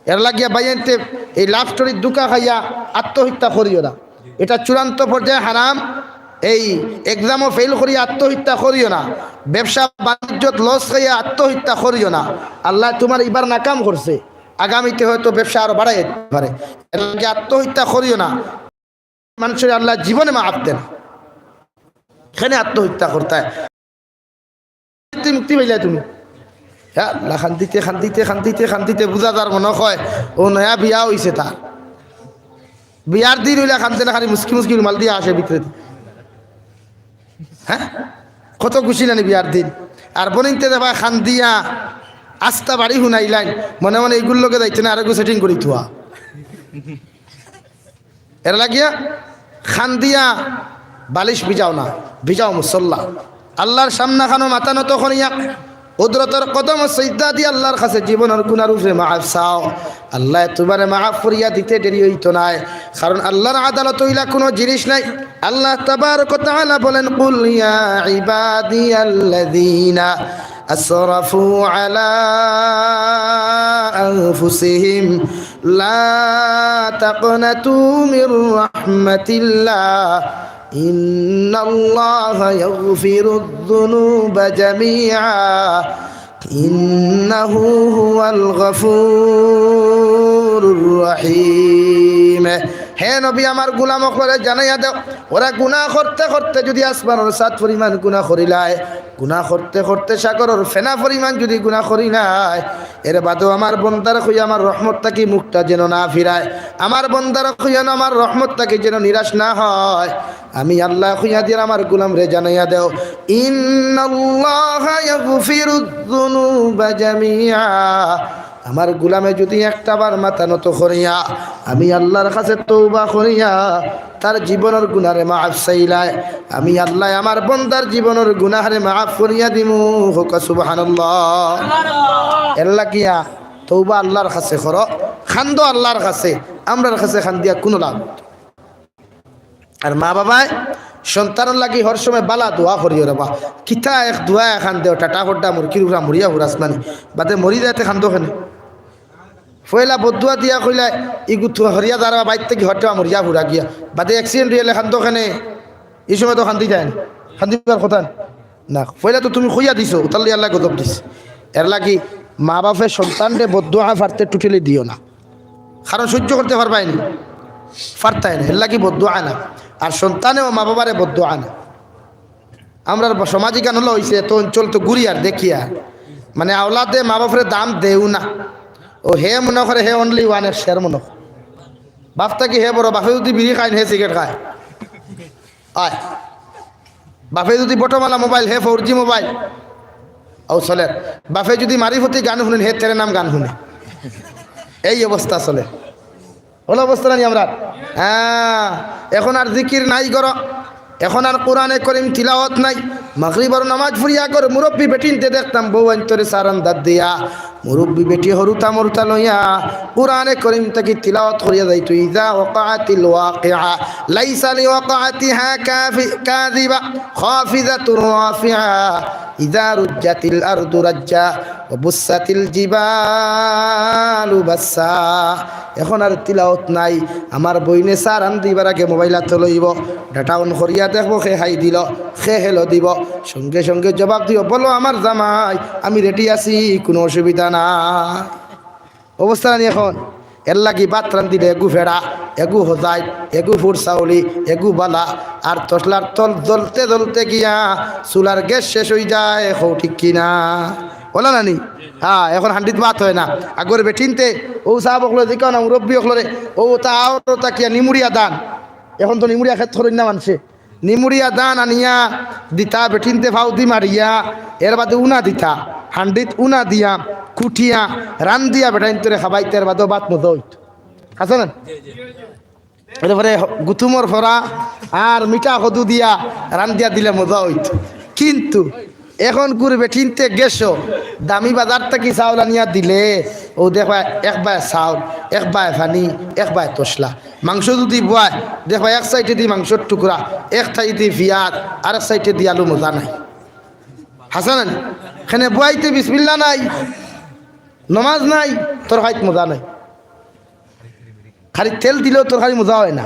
এর লাগিয়া ভাইয়াইন্তে এই love story-র ধুকা খাইয়া আত্মহত্যা করিও না। এটা চূড়ান্ত পর্যায়ে হারাম। এই exam-ও fail করিয়া আত্মহত্যা করিও না, ব্যবসা বাণিজ্যত loss খাইয়া আত্মহত্যা করিও না। আল্লায় তুমার ইবার নাকাম করছে, আগামীতে হয়তো ব্যবসা আরো বাড়াই দিতে পারে। এর লাগিয়া আত্মহত্যা করিও না। মানুষরে আল্লায় জীবনে মাফ দেয় না, কেনে আত্মহত্যা করতায়? মুক্তি পাইলায় তুমি। ইয়া আল্লা, কান্দিতে, কান্দিতে, কান্দিতে, কান্দিতে বুঝা যার মনো কয় অউ নয়া বিয়া অইছে তার। বিয়ার দিন অইলে কান্দে না, খালি মুচকি মুচকি রুমাল দিয়া আসে ভিতরে। হ্যাঁ, কত খুশি নানি বিয়ার দিন। আর বইনাইন্তে দেখবায় কান্দিয়া আস্তা বাড়ি হুনাইলাইন, মনে মনে ইগুর লগে যাইতে না, আরেকগু setting করি থুয়া। এর লাগিয়া কান্দিয়া বালিশ ভিজাও না, ভিজাও মুসল্লা। আল্লার সামনাখানো মাথা নত করিয়া কুদরতর কদমো সিজদা দিয়া আল্লার কাছে জীবনর গুনার উপরে মাফ চাও। আল্লায় তুমারে মাফ করিয়া দিতে দেরি অইতো নায়, কারণ আল্লার আদালত অইলা কুনু জিনিস নাই। আল্লা তাবারক ওয়া তাআলা বলেন, "কুল ইয়া ইবাদিয়াল্লাযীনা আসরাফু আলা আনফুসিহিম লা তাকনাতু মির রাহমাতিল্লাহ, ইন্নাল্লাহা ইয়াগফিরুয যুনুবা জামিআ, ইন্নাহু হুয়াল গফুরুর রহিম।" হে নবী, আমার গুলাম অকলরে জানাইয়া দেও, ওরা গুনাহ করতে করতে যদি আসমানর ছাদ পরিমাণ গুনাহ করিলায়, গুনাহ করতে করতে সাগরর ফেনা পরিমাণ যদি গুনাহ করিলায়, এর বাদেও আমার বন্দার কইয়া আমার রহমত থাকি মুখটা যেন না ফিরায়, আমার বন্দার কইয়া আমার রহমত থাকি যেন নিরাশ না হয়। আমি আল্লায় কইয়া দিয়ার আমার গুলামরে জানাইয়া দেও, ইন্নাল্লাহা ইয়াগফিরুয যুনুবা জামিআ। আমার গুলামে যদি একটা বার মাথা নত করিয়া আমি আল্লার কাছে তওবা করিয়া তার জীবনর গুনারে মাফ চাইলায়, আমি আল্লায় আমার বন্দার জীবনর গুনারে মাফ করিয়া দিমু। কউক্কা সুবহানাল্লাহ। এরলাগিয়া তওবা আল্লার কাছে করো, কান্দো আল্লার কাছে, আমরার কাছে কান্দিয়া কুনু লাভ নাই। আর মা বাবায় সন্তানর লাগি হর সময় বালা দোয়া করিও রেবা। কিতা এক দোয়া এখান দেও, টাটা হড্ডা মুরকির উড়া মরিয়া হুরাস নানি, বাদে মরি যাইতে কান্দো কেনে? পয়লা বদদোয়া দিয়া কইলা, ইগু তো হরিয়া যারা বাইর থাকি হটে মরিয়া হুরা গিয়া, বাদে accident অইলে কান্দো কেনে? ই সময় তো কান্দি যায় না, কান্দিবার কথা না। না, পয়লা তো তুমি কইয়া দিছো, উতাল্লি আল্লায় গজব দিছে। এরলাগি মা বাপে সন্তানরে বদদোয়া পারতে totally দিও না, কারণ সহ্য করতে পারবায় নি, পারতায় না। এরলাগি বদদোয়া না, আর সন্তানেও মা বাবারে বদদোয়া না। আমরার ব-, সমাজ ইখান অলা অইছে, এত অঞ্চল তো ঘুরি আর দেখি আর, মানে, আওলাদে মা বাপরে দাম দেও না। ও হে মনে করে হে only one, এর শের মনে করে। বাপ থাকি হে বড়, বাপে যদি বিড়ি খাইন, হে সিগারেট খায়। আয়, বাপে যদি বটমওয়ালা মোবাইল, হে four G মোবাইল। ও চলের। বাপে যদি মারিফতি গান হুনেন, হে তেরে নাম গান হুনে। এই অবস্থা চলে। অলা অবস্থা নানি আমরার? হ্যাঁ, এখন আর জিকির নাই ঘরো, এখন আর কোরআনে করিম তিলাওয়াত নাই। মাগরিবর নামাজ পড়িয়া ঘরো মুরব্বি বেটিন্তে দেখতাম, বউ আইন্তরে চা রান্দাত দিয়া, মুরব্বি বেটি হুরুতা মুরুতা লইয়া কোরআনে করিম থাকি তিলাওয়াত করিয়া যাইতো। ইযা ওয়াকাআতিল ওয়াকিআ, লাইসা লিওয়াকাআতিহা কাফি-, কাযিবা, খাফিযাতুর রাফিআ, ইযা রুজ্জাতিল আরদু রাজ্জা, ওয়া বুসসাতিল জিবালু বাসসা। এখন আর তিলাওয়াত নাই। আমার বইনে চা রান্দিবার আগে মোবাইল আতো লইবো, data on করিয়া দেখবো কে হাই দিলো, কে hello দিবো, সঙ্গে সঙ্গে জবাব দিবো, বলো আমার জামাই, আমি ready আছি, কুনু অসুবিধা নাই। অবস্থা নানি এখন? এরলাগি ভাত রান্দিলে এগু ফেড়া, এগু হজাইত, এগু ফুরসাউলি, এগু বালা, আর তসলার তল জ্বলতে জ্বলতে গিয়া চুলার গ্যাস শেষ অইযায়, কও ঠিক কি না? অলা নানি? হ্যাঁ, এখন হান্ডিত ভাত অয় না। আগর বেটিন্তে, অউ সাব অকলরে দেখিও না, মুরব্বি অকলরে, অউ তা আওরো তা কিয়া নিমুড়িয়া ধান। এখন তো নিমুড়িয়া খেত করইন না মানষে। নিমুড়িয়া ধান আনিয়া দিতা, বেটিন্তে ফাউদি মারিয়া, এর বাদে উনা দিতা, হান্ডিত উনা দিয়া, কুটিয়া, রান্দিয়া বেটাইন্তরে খাবাইতা, এর বাদেও ভাত মজা অইতো। আছে না? এরপরে গুতুমর ফরা আর মিঠা কদু দিয়া রান্দিয়া দিলে মজা অইতো। কিন্তু এখন গুর বেটিন্তে গেছো, দামি বাজার থাকি চাউল আনিয়া দিলে, অউ দেখবা এক বায় চাউল, এক বায় পানি, এক বায় তসলা। মাংস যুদি বওয়ায়, দেখবা এক সাইডেদি মাংসর টুকরা, এক সাইডেদি পিয়াজ, আরেক সাইডেদি আলু, মজা নাই। হাছা নানি? কেনে বওয়াইতে বিসমিল্লা নাই, নমাজ নাই, তরকারিত মজা নাই। খালি তেল দিলেও তরকারি মজা অয় না,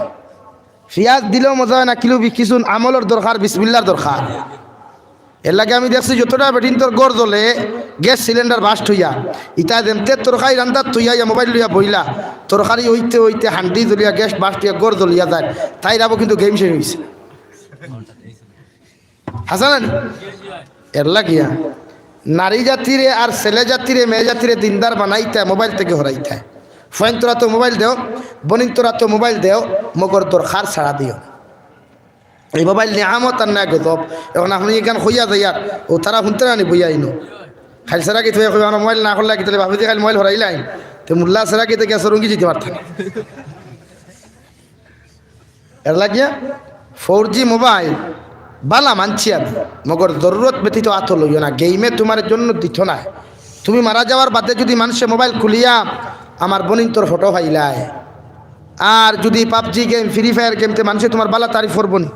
পিয়াজ দিলেও মজা অয় না, কিলু বি-, কিছু আমলর দরকার, বিসমিল্লার দরকার। এরলাগি আমি দেখছি যতটা বেটিন্তর ঘর জ্বলে, গ্যাস সিলিন্ডার বাস্ট অইয়া, ইতা যেমতে তরকারি রান্দাত থইয়া ইয়া মোবাইল লইয়া বইলা, তরকারি অইতে অইতে হান্ডি জ্বলিয়া গ্যাস বাস্ট অইয়া ঘর জ্বলিয়া যায়, তাইর আবো কিন্তু game শেষ অইছে। হাছা নানি? এরলাগিয়া নারী জাতিরে আর ছেলে জাতিরে, মেয়ে জাতিরে দিনদার বানাইতা, মোবাইল থাকি হরাইতা। ফুয়াইন্তর আতো মোবাইল দেও, বইনতর আতো মোবাইল দেও, মগর দরকার ছাড়া দিও। ই মোবাইল নিয়ামত আর না গজব। এখন আপনে ইখান কইয়া যাইয়ার, অউ তারা হুনতা নানি বইয়া ইনো। খাইল সারা কি থইয়া কইবা, আমরা মোবাইল না করলে কিতা, বাফে দি খাইল মোবাইল হরাইলাইন। তে মোল্লা সারা কিতা গেছে রঙ্গি যাইতে পারতা না। এরলাগিয়া four G মোবাইল বালা মানছি আমি, মগর জরুরত ব্যতীত আতো লইও না, game-এ তুমার জন্য দিতো নায়। তুমি মারা যাওয়ার বাদে যুদি মানষে মোবাইল খুলিয়া আমার বইনতর ফটো পাইলায়, আর যুদি PUBG game, Free Fire game, তে মানষে তুমার বালা তারিফ করবো নি?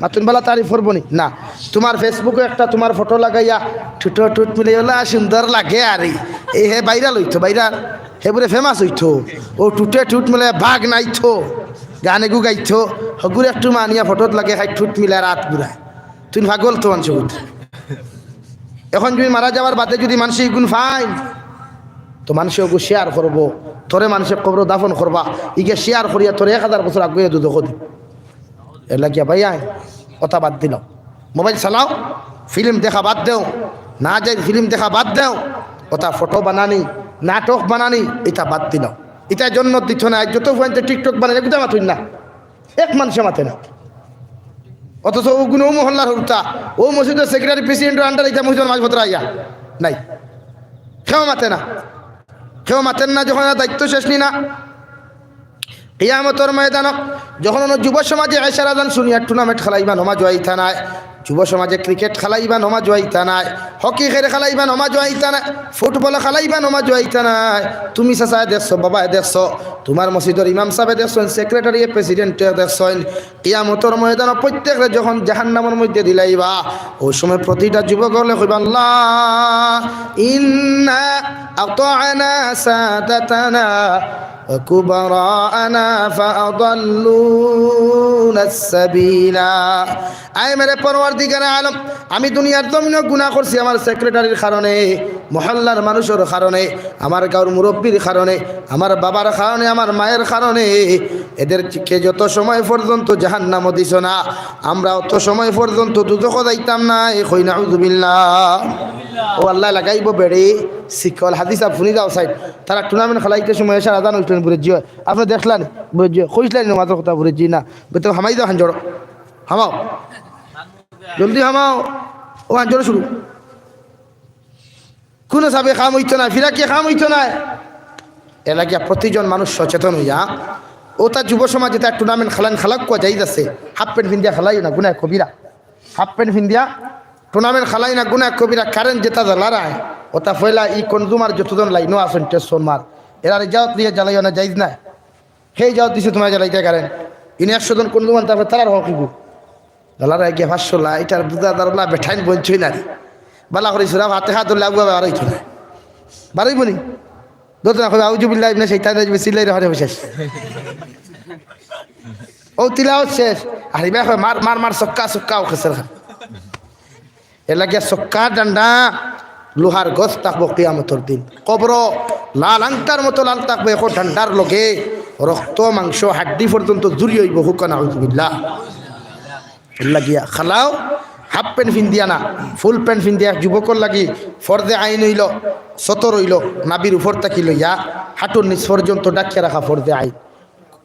মাতুন বালা তারিফ করবো নি? না। তুমার Facebook-ও একটা তুমার ফটো লাগাইয়া ঠুটো ঠুট মিলে ওলা সুন্দর লাগে আরে। এই হে viral অইতো, viral। হে বুলে famous অইতো। অউ ঠুটে ঠুট মিলে বাঘ নাইতো, গান এগু গাইতো, হগুর একটু মানিয়া ফটোত লাগে খাই ঠুট মিলে রাত ঘুরায়। তুই পাগল তো মানষে বুঝ। এখন যুদি মারা যাওয়ার বাদে যুদি মানষে ইগুন পাইন, তো মানষে ওগু শেয়ার করবো, তোরে মানষে কবরো দাফন করবা, ইগে শেয়ার করিয়া তোরে এক হাজার বছর আগুয়ে দুজখো দিবো। এর লাগিয়া ভাইয়াইন, ওটা বাদ দিলাও। মোবাইল চালাও, ফিল্ম দেখা বাদ দেও, না যাই ফিল্ম দেখা বাদ দেও, ওটা ফটো বানানি, নাটক বানানি, ইটা বাদ দিলাও। ইটা জন্নত দিত না। আইজ যত ফুয়াইন্তে TikTok বানাইরা, গুতা মাতইন না, এক মানষে মাতে না। অথচ অগুন অউ মহল্লার হুরুতা, অউ মসজিদর সেক্রেটারি, প্রেসিডেন্টর আন্ডারে ইতা মসজিদর মাঝে ভেতরে আইয়া নাই, কেউ মাতে না, কেউ মাতের না। যখন এরা দায়িত্ব শেষ নি না, কিয়ামতর ময়দানো যখন অনো যুব সমাজে এশার আজান শুনিয়া টুর্নামেন্ট খেলাইবা, নমাজ অইতা নায়। যুব সমাজে ক্রিকেট খেলাইবা, নমাজ অইতা নায়। হকি খের খেলাইবা, নমাজ অইতা নায়। ফুটবল খেলাইবা, নমাজ অইতা নায়। তুমি চাচায় দেখছো, বাবায় দেখছো, তুমার মসজিদর ইমাম সাবে দেখছইন, সেক্রেটারিয়ে, প্রেসিডেন্টে দেখছইন। কিয়ামতর ময়দানো প্রত্যেকরে যখন জাহান্নামর মধ্যে দিলাইবা, অউ সময় প্রতিটা যুবক অকলে কইবা, "আল্লাহ, ইন্না আতা'না সাদাতানা ওয়া কুবারা'না ফাআদাল্লুনাস সাবিলা।" আয় মেরে পরওয়ারদিগারে আলম, আমি দুনিয়ার জমিনো গুনা করছি আমার সেক্রেটারির কারণে, মহল্লার মানুষর কারণে, আমার গাঁওর মুরব্বির কারণে, আমার বাবার কারণে, আমার মায়ের কারণে। এদেরকে যত সময় পর্যন্ত জাহান্নামো দিছো না, আমরা অত সময় পর্যন্ত দুজখো যাইতাম নায়। কই নাউজুবিল্লাহ। অউ আল্লায় লাগাইবো বেড়ি, শিকল। হাদিস সাব হুনি যাও সাইড। তারা টুর্নামেন্ট খেলাইতে সময় এশার আজান অইতো নি, বুঝছি অয়। আপনে দেখলা নি? বুঝছি অয়। কইছলা নি নমাজর কথা? বুঝছি না। বেতো হামাই যাও হাঞ্জর। হামাও। জলদি হামাও। অউ হাঞ্জর শুরু। কুনু সাবে কাম অইতো নায়, ফিরাকিয়ে কাম অইতো নায়। এর লাগিয়া প্রতিজন মানুষ সচেতন অইয়া, অতা যুব সমাজে তা টুর্নামেন্ট খেলাইন, খেলাউক্কা, জায়েজ আছে। হাফ প্যান্ট ফিন্দিয়া খেলাইও না, গুনায় কবিরা। হাফ প্যান্ট ফিন্দিয়া টুর্নামেন্ট খেলাইও না, গুনায় কবিরা। কারেন্ট যেতা জ্বালারায়, অতা পয়লা ই কনজুমার যতজন লাইনো আছইন, টেনশন মার, এরার ইজাজত লইয়া জ্বালাইও না, জায়েজ নায়। হে ইজাজত দিছে তুমার জ্বালাইতে কারেন্ট। ইনো একশো জন কনজুমার, তারপরে তারার হক অইবো। জ্বালারায় গিয়া পাঁচশো লাইট আর বুঝা দারলা বেটাইন বলছই না রে। বালা করি সুরা ফাতিহা ধরলে আবু বাবা আর অইতো না। বারইবো নি? ধরতে না কইবে, "আউযু বিল্লাহি মিনাশ শাইতানির রাজিম, বিসমিল্লাহির রহমানির রহিম", শেষ। অউ তিলাওয়াত শেষ। আর ইবা কয়, "মার, মার, মার, ছক্কা, ছক্কা", অউ খেসের খান। এর লাগিয়া ছক্কা ডান্ডা, লোহার গজ থাকবো কিয়ামতর দিন। কবরো লাল আংটার মতো লাল থাকবো, এখন ডান্ডার লগে রক্ত, মাংস, হাড্ডি পর্যন্ত জুড়ি অইবো। কউক্কা নাউজুবিল্লাহ। এর লাগিয়া খালাও, হাফ প্যান্ট ফিন্দিয়া না, ফুল প্যান্ট ফিন্দিয়া। এক যুবকর লাগি ফরজে আইন অইলো, সতর অইলো, নাভির উপর থাকি লইয়া হাঁটুর নিচ পর্যন্ত ঢাকিয়া রাখা ফরজে আইন।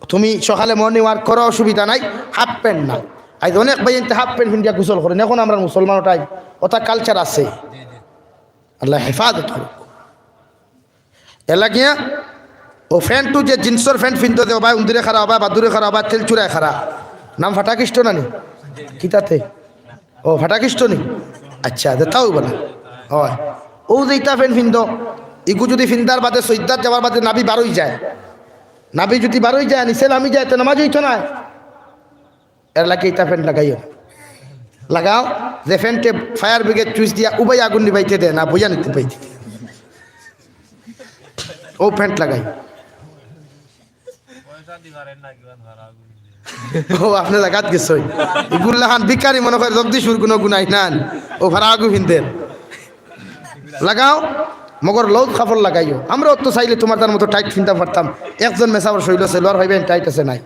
তুমি সকালে মর্নিং ওয়াক করো, অসুবিধা নাই, হাফ প্যান্ট না। আইজ অনেক ভাইয়াইন্তে হাফ প্যান্ট ফিন্দিয়া গোসল করইন, এখন আমরার মুসলমানর টাইম, অতা কালচার আছে। আল্লায় হেফাজত করউক। এর লাগিয়া অউ প্যান্টও যে জিন্সর প্যান্ট ফিন্দো দে, অবায় উন্দুরে খাড়া, অবায় বাদুরে খাড়া, অবায় তেলচুরায় খাড়া। নাম ফাটাকিষ্ট না নি? কিতাতে? অউ ফাটাকিষ্ট নি? আচ্ছা, দে তাও বলে। অয়। অউ যে ইতা প্যান্ট ফিন্দো, ইগু যুদি ফিন্দার বাদে সইজদাত যাওয়ার বাদে নাভি বারই যায়, নাভি যুদি বারই যায়, নিচে লামি যায়, তে নমাজ অইতো নায়। এর লাগি ইতা প্যান্ট লাগাইও। লাগাও, যে প্যান্টে ফায়ার ব্রিগেড সুইচ দিয়া উবাই আগুন নিবাইতে দেয় না, বইয়া নিতে পাইতে। অউ প্যান্ট লাগাই। অউ, আপনে জাগাত গেছইন। ইগুল্লাখান ভিখারি মনে করে জগদীশপুর কুনু গুনাই নান। অউ ফারা আগু ফিন্দের। লাগাও, মগর লউজ কাপড় লাগাইও। আমরাও তো চাইলে তুমার তার মতো টাইট ফিনতাম পারতাম। একজন মেসাবর শইল সেলোয়ার পাইবেন, টাইট আছে নাই।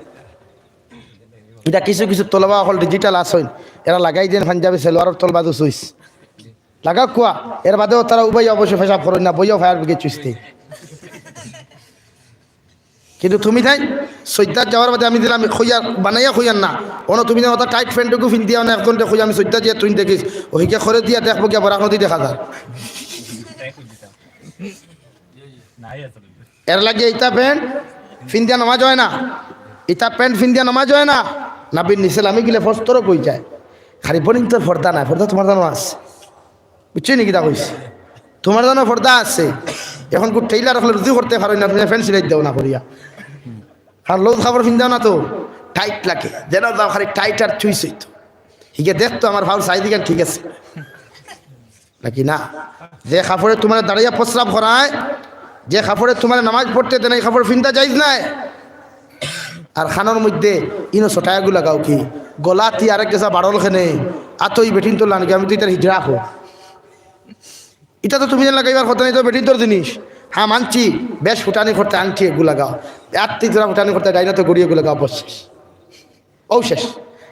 ইটা কিছু কিছু তলবা অকল ডিজিটাল আছইন, এরা লাগাই দেইন পাঞ্জাবি সেলোয়ারর তলবাজু সুইচ। লাগাউক্কা, এর বাদেও তারা উবাইয়া অবশ্য পেশাব করইন না, বইয়াও ফায়ার ব্রিগেড সুইচ দেইন। কিন্তু তুমি তাইন সইজদাত যাওয়ার বাদে আমি দিলাম কইয়ার, বানাইয়া কইয়ার না। অনো তুমি তাইন অতা টাইট প্যান্টগু ফিন্দিয়া অনো একজনরে কইয়া আমি সইজদাত যাইয়া তুইন দেখিস। অউ হিগে করে দিয়া দেখবো গিয়া বরাক নদী দেখা যার। এর লাগি ইতা প্যান্ট ফিন্দিয়া নমাজ অয় না, ইতা প্যান্ট ফিন্দিয়া নমাজ অয় না। নাভির নিচে লামি গেলে ফস্তরক অইযায়। খালি বনিন্তর পর্দা নাই, পর্দা তুমার জানো আছে। বুঝছো নি কিতা কইছি? তুমার জানো পর্দা আছে। এখন কু টেইলার অকলে রুজি করতে পারইন না, তুমি প্যান্ট সিলাই দেও না করিয়া। কারণ লউজ কাপড় ফিন্দাও না তো, টাইট লাগে। যেন যাও খালি টাইট আর সুইচ অইতো। হিগে দেখতো আমার ফাউর সাইজ ইখান ঠিক আছে। নাকি না? যে কাপড়ে তুমারে দাঁড়াইয়া প্রস্রাব করায়, যে কাপড়ে তুমারে নামাজ পড়তে দেয় না, ই কাপড় ফিন্দা জায়েজ নায়। আর কানর মধ্যে ইনো ছটায়াগু লাগাও কি? গলাত ই আরেক গেছা বাড়ল কেনে? আতো ই বেটিন্তর লানকে, আমি তো ইতার হিজড়া কই। ইতা তো তুমি লাগাইবার কথা নায়, ইতা তো বেটিন্তর জিনিস। হ্যাঁ, মানছি, বেশ ফুটানি করতে আংটি এগু লাগাও, আত্তি তোরা ফুটানি করতে ডাইনাতে গড়ি এগু লাগাও, বস শেষ। ও শেষ।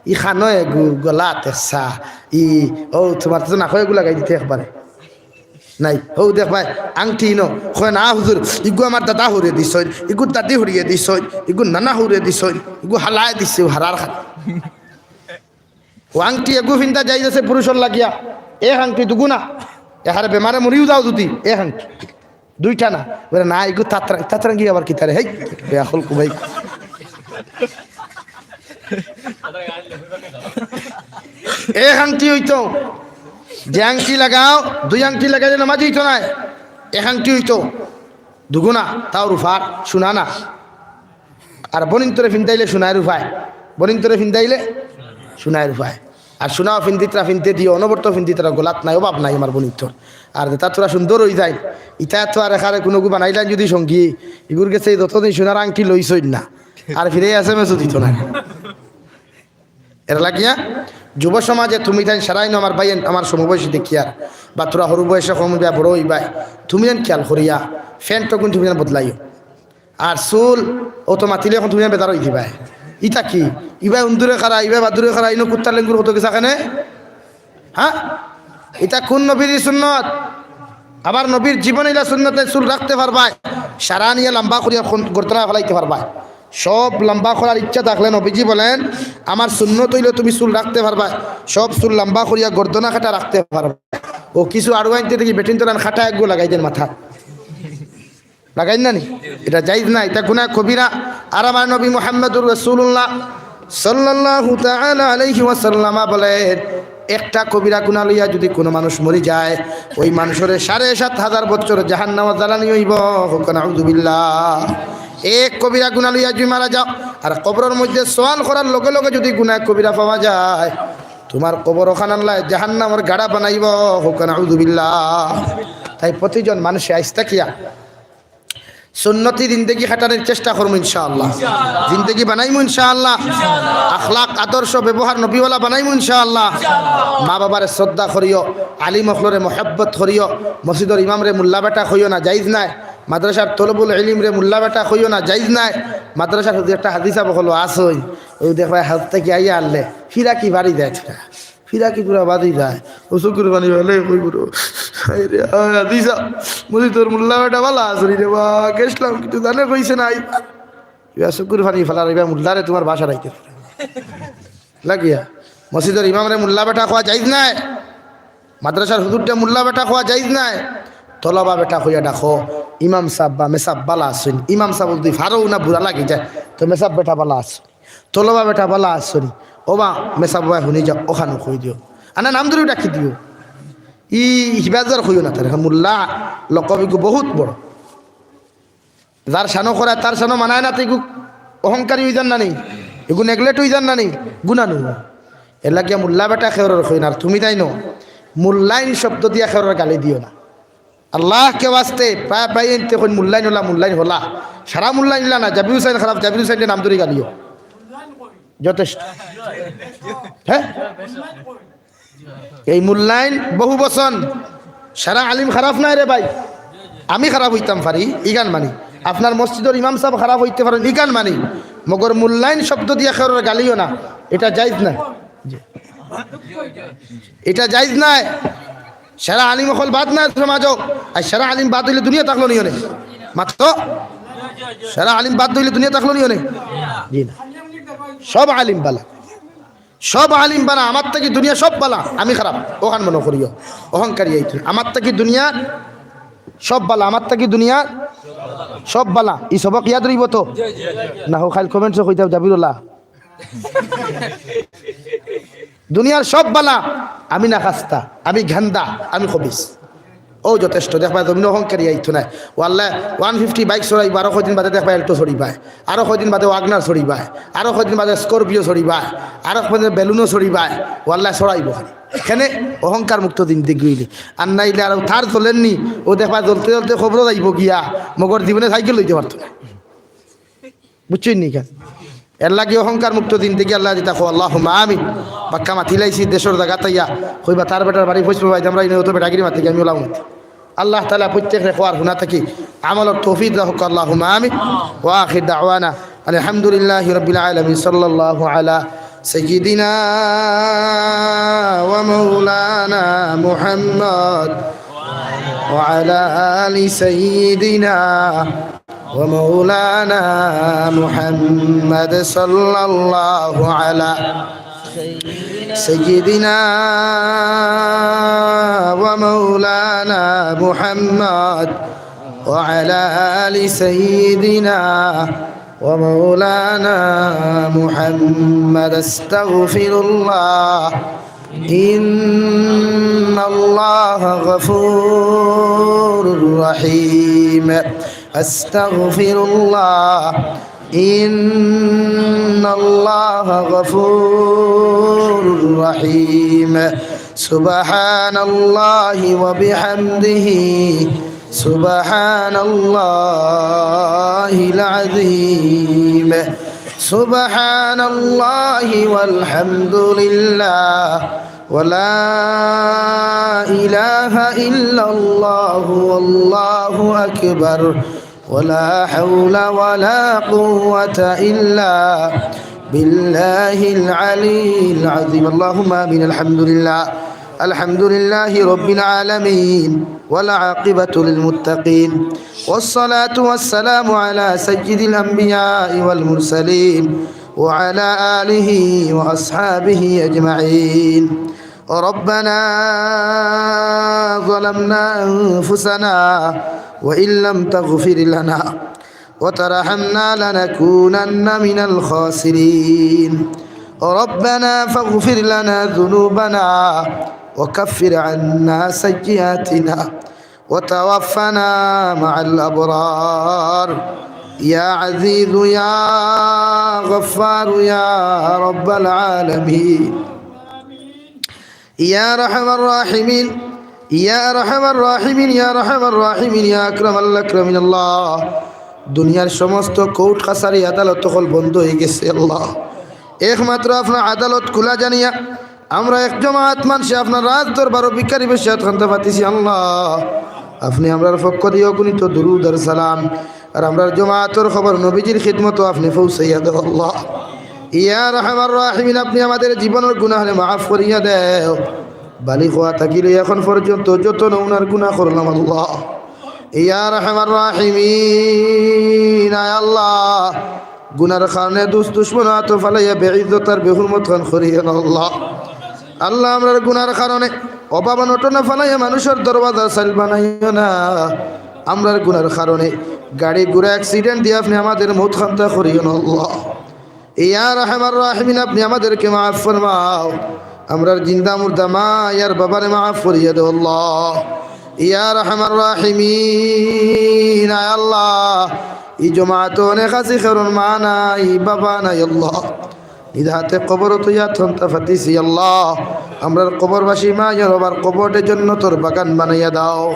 ই খানো এগু, গলাত এসা, ই, ও তোমার তো না হয় এগু লাগাই দিতে একবারে। নাই, হউ দেখবায়, আংটি ইনো। কয়, "না হুজুর, ইগু আমার দাদা হউরে দিছইন, ইগু দাদি হউরে দিছইন, ইগু নানা হউরে দিছইন, ইগু হালায় দিছে, ও হারার খান।" ও আংটি এগু ফিন্দা জায়েজ আছে পুরুষর লাগিয়া, এক আংটি দুগুনা। এহারে বেমারে মরিও যাও যুদি, এক আংটি। দুইটা না। বলে, "না, ইগু তাতরা-, তাতরাঙ্গি আবার কিতারে?" হেই, বেআকল কুবাই। এক আংটি অইতো, যে আংটি লাগাও, দুই আংটি লাগাইলে নামাজ অইতো নায়, এক আংটি অইতো, দুগুনা, তাও রুফার, সোনা না। আর বনিন্তরে ফিন্দাইলে সোনায় রুফায়, বনিন্তরে ফিন্দাইলে সোনায় রুফায়। আর সোনাও ফিন্দিতরা ফিনতে দিও, অনবরত ফিন্দিতরা, গলাত নাই, অভাব নাই আমার বনিন্তর। আর যেটা তোরা সুন্দর অই যায়, ইটা তো আর এখানে কোনো গু বানাইলাম যদি সঙ্গী, ইগুর গেছে যতদিন সোনার আংটি লইছইন না, আর ফিরে আসে মেসু দিত না। এর লাগিয়া যুব সমাজে তুমি তাই সারাই আমার ভাই, আমার সমবয়সী দেখিয়ার, বা তোরা সরু বয়সে কম অইবা, বড় অইবায়, তুমি যেন খেয়াল করিয়া প্যান্ট তখন তুমি যেন বদলাইও। আর চুল, ও তো মাতিলে এখন তুমি যেন বেদার অই দিবায়। ইটা কি? ইবায় উন্দুরে খারা, ইবায় বাদুরে খারা, ইনো কুত্তার লেঙ্গুর কত গেছে এখানে? হ্যাঁ, ইটা কোন নবীর সুন্নত? আবার নবীর জীবনে ইলা সুন্নতে চুল রাখতে পারবায়, সারা নিয়া লম্বা করিয়া খন-, গর্দনা ফালাইতে পারবায়। সব লম্বা করার ইচ্ছা থাকলে নবীজি বলেন, "আমার সুন্নত অইলো তুমি চুল রাখতে পারবায়, সব চুল লম্বা করিয়া গর্দনা কাটা রাখতে পারবায়।" ও কিছু আড়ু আনতে দেখি বেটিন তোলান কাটা এগু লাগাই দেন মাথা। লাগাইন না নি? ইটা জায়েজ না, ইটা গুনাহ কবিরা। আর আমার নবী মুহাম্মদুর রাসূলুল্লাহ সাল্লাল্লাহু তাআলা আলাইহি ওয়াসাল্লামা বলেন, একটা কবিরা গুনাহ লইয়া যদি কোনো মানুষ মরি যায়, ওই মানুষরে সাড়ে সাত হাজার বছর জাহান্নামে জ্বালানি অইবো। কউক্কা নাউজুবিল্লাহ। এক কবিরা গুনাহ লইয়া যদি মারা যাও, আর কবরর মধ্যে সওয়াল করার লগে লগে যদি গুনাহ কবিরা পাওয়া যায়, তোমার কবর ওখান আল্লাহ জাহান্নামর গাড়া বানাইবো। কউক্কা নাউজুবিল্লাহ। তাই প্রতিজন মানুষে আইজ থাকিয়া সুন্নতি জিন্দেগি খাটানির চেষ্টা করমু ইনশাআল্লাহ। জিন্দেগি বানাইমু ইনশাআল্লাহ। আখলাক, আদর্শ, ব্যবহার নবীওয়ালা বানাইমু ইনশাআল্লাহ। মা বাবারে শ্রদ্ধা করিও, আলিম অকলরে মহব্বত করিও, মসজিদর ইমামরে মুল্লা বেটা কইও না, জায়েজ নায়। মাদ্রাসার তলবুল ইলিমরে মুল্লা বেটা কইও না, জায়েজ নায়। মাদ্রাসার হুজুর একটা হাদিস আবু হলো আসই, ওই দেখবায় হাত থাকি আইয়া আনলে ফিরা কি বাড়ি যায় তোরা। ফিরা কি পুরা বাদি যায়। ও চকুর পানি ফালাই কই বুড়ো। হায় রে, হায় হাদিসা। মসজিদর মুল্লা বেটা বালা আছনি রে বা, গেছলাম কিন্তু জানে কইছে না আইবা। ইবা চকুর পানি ফালার, ইবা মুল্লারে তোমার বাসার আইতে লাগিয়া। মসজিদর ইমামরে মুল্লা বেটা কওয়া জায়েজ নায়। মাদ্রাসার হুজুররে মুল্লা বেটা কওয়া জায়েজ নায়। তলবা বেটা কইয়া ডাকো, "ইমাম সাব বা মেসাব বালা আছইন?" ইমাম সাব যদি ফারো না বুড়া লাগি যায়, তো মেসাব বেটা বালা আছইন। তলবা বেটা বালা আছনি? ও বা মেসাব বা হুনি যাও, ওখানো কই দিও। আনা নাম ধরি ডাকি দিও। ই হিবাজার কইও না তার, এখন মুল্লা লকব ইগু বহুত বড়। যার শানো করায় তার শানো মানায় না, তো ইগু অহংকারী অই যার না নি, ইগু নেগলেক্ট অই যার না নি, গুনা নু। এর লাগিয়া মুল্লা বেটা খেওরর কই না, আর তুমি তাই নো মুল্লাইন শব্দ দিয়া খেওরর গালি দিও না। আল্লাহকে ওয়াস্তে, প্রায় প্রায় এনতে কইন মুল্লাইন হলা, মুল্লাইন হলা। সারা মুল্লাইন হলা না, জাবির হুসাইন খারাপ, জাবির হুসাইনরে নাম ধরি গালিও। যথেষ্ট। হ্যাঁ? এই মুল্লাইন বহু বচন। সারা আলিম খারাপ নায় রে ভাই। আমি খারাপ অইতাম পারি, ইখান মানি। আপনার মসজিদর ইমাম সাব খারাপ অইতে পারইন, ইখান মানি। মগর মুল্লাইন শব্দ দিয়া খেওরর গালিও না, ইটা জায়েজ নায়। ইটা জায়েজ নায়। সারা আলিম অকল বাদ নায় সমাজো। আর সারা আলিম বাদ অইলে দুনিয়া থাকলো নি অনে? মাতো। সারা আলিম বাদ অইলে দুনিয়া থাকলো নি অনে? জি না। সব আলিম বালা। সব আলিম বালা। আমার থাকি দুনিয়া সব বালা, আমি খারাপ, ওখান মনো করিও। অহংকারী আইতো। আমার থাকি দুনিয়া সব বালা, আমার থাকি দুনিয়া সব বালা। ই সবক ইয়াদ রইবো তো? না হো, খাইল কমেন্টসো কইতাম জাবিরুল্লাহ। দুনিয়ার সব বালা, আমি নাখাস্তা, আমি গান্দা, আমি খবিস। ও যথেষ্ট, দেখবা, জমিন অহংকারী আইতো নায়। ও আল্লাহ, ওয়ান ফিফটি বাইক চড়াইবা, আরো কয়দিন বাদে দেখবা এল্টো চড়িবায়, আরো কয়দিন বাদে ওয়াগনার চড়িবায়, আরো কয়দিন বাদে স্করপিও চড়িবায়, আরো কয়দিন বেলুনো চড়িবায়। ও আল্লাহ চড়াইবো খালি। এখানে অহংকার মুক্ত জিন্দেগি অইলে। আর নাইলে আর তার জ্বলেননি, ও দেখবা জ্বলতে জ্বলতে খবরও যাইবো গিয়া, মগর জীবনে সাইকেল লইতে পারতো না। বুঝছইন নি কেন? এর লাগি অহংকার মুক্ত জিন্দেগি আল্লাহ দিতা কও, আল্লাহুম্মা আমিন। বাক্কা মাতিলাইছি দেশর জাগাত আইয়া, কইবা তার বেটার বাড়ি ফৈসপুর বাইতে আমরা ইনে অত বেটাগিরি মাতি, আমি ওলাও মাতি। আল্লাহ তাআলা প্রত্যেকরে কওয়ার হুনা থাকি আমলর তৌফিক দান করুক, আল্লাহুম্মা আমিন। ওয়া আখির দাওয়ানা আলহামদুলিল্লাহি রাব্বিল আলামিন। সাল্লাল্লাহু আলা সাইয়্যিদিনা ওয়া মাওলানা মুহাম্মদ ওয়া আলা আলি সাইয়্যিদিনা ومولانا محمد صلى الله على سيدنا ومولانا محمد وعلى آل سيدنا ومولانا محمد. أستغفر الله، إن الله غفور رحيم. أستغفر الله، إن الله غفور رحيم. سبحان الله وبحمده، سبحان الله العظيم، سبحان الله والحمد لله ولا إله إلا الله والله أكبر. ولا حول ولا قوة إلا بالله العلي العظيم. اللهم آمين. الحمد لله، الحمد لله رب العالمين، والعاقبة للمتقين، والصلاة والسلام على سيد الأنبياء والمرسلين، وعلى آله وأصحابه أجمعين. ربنا ظلمنا أنفسنا وإن لم تغفر لنا وترحمنا لنكونن من الخاسرين. ربنا فاغفر لنا ذنوبنا وكفر عنا سيئاتنا وتوفنا مع الأبرار. يا عزيز يا غفار يا رب العالمين. ইয়া আরহামার রাহিমিন, ইয়া আরহামার রাহিমিন, ইয়া আরহামার রাহিমিন, ইয়া আকরামাল আকরামিন আল্লাহ। দুনিয়ার সমস্ত কোর্ট কাছারি আদালত অকল বন্ধ অইগেছে আল্লাহ। একমাত্র আপনার আদালত খুলা জানিয়া আমরা এক জমাত মানষে আপনার রাজ দরবারো ভিখারি বেশে আত খান্তা পাতিছি আল্লাহ। আপনে আমরার পক্ষ দিয়া অগণিত দুরুদ আর সালাম আর আমরার জমাতর খবর নবীজির খিদমতো আপনে পৌঁছাইয়া দেও আল্লাহ। ইয়া আরহামার রাহিমিন, আপনে আমাদের জীবনর গুনাহরে মাফ করিয়া দেও। বালিগ অওয়া থাকি লইয়া এখন পর্যন্ত যত নমুনার গুনাহ করলাম আল্লাহ। ইয়া আরহামার রাহিমিন, আয় আল্লাহ, গুনার কারণে দুস্ত দুশমনর আতো ফালাইয়া বেইজ্জত আর বেহুরমত খান করিও না আল্লাহ। আল্লাহ, আমরার গুনার কারণে অভাব অনটনো ফালাইয়া মানুষর দরওয়াজা চাইল বানাইও না। আমরার গুনার কারণে গাড়ি ঘোড়া accident দিয়া আপনে আমাদের মউত খান্তা করিও না আল্লাহ। ইয়া আরহামার রাহিমিন, আপনে আমাদেরকে মাফ ফরমাও। আমরার জিন্দা মুর্দা মা আর বাবারে মাফ করিয়া দেও আল্লাহ। ইয়া আরহামার রাহিমিন, আয় আল্লাহ, ই জমাতো অনেক আছি, কারোর মা নাই, বাবা নাই আল্লাহ। নিজ আতে কবরো থইয়া আত খান্তা পাতিছি আল্লাহ। আমরার কবরবাসী মা আর বাবার কবররে জন্নতর বাগান বানাইয়া দেও।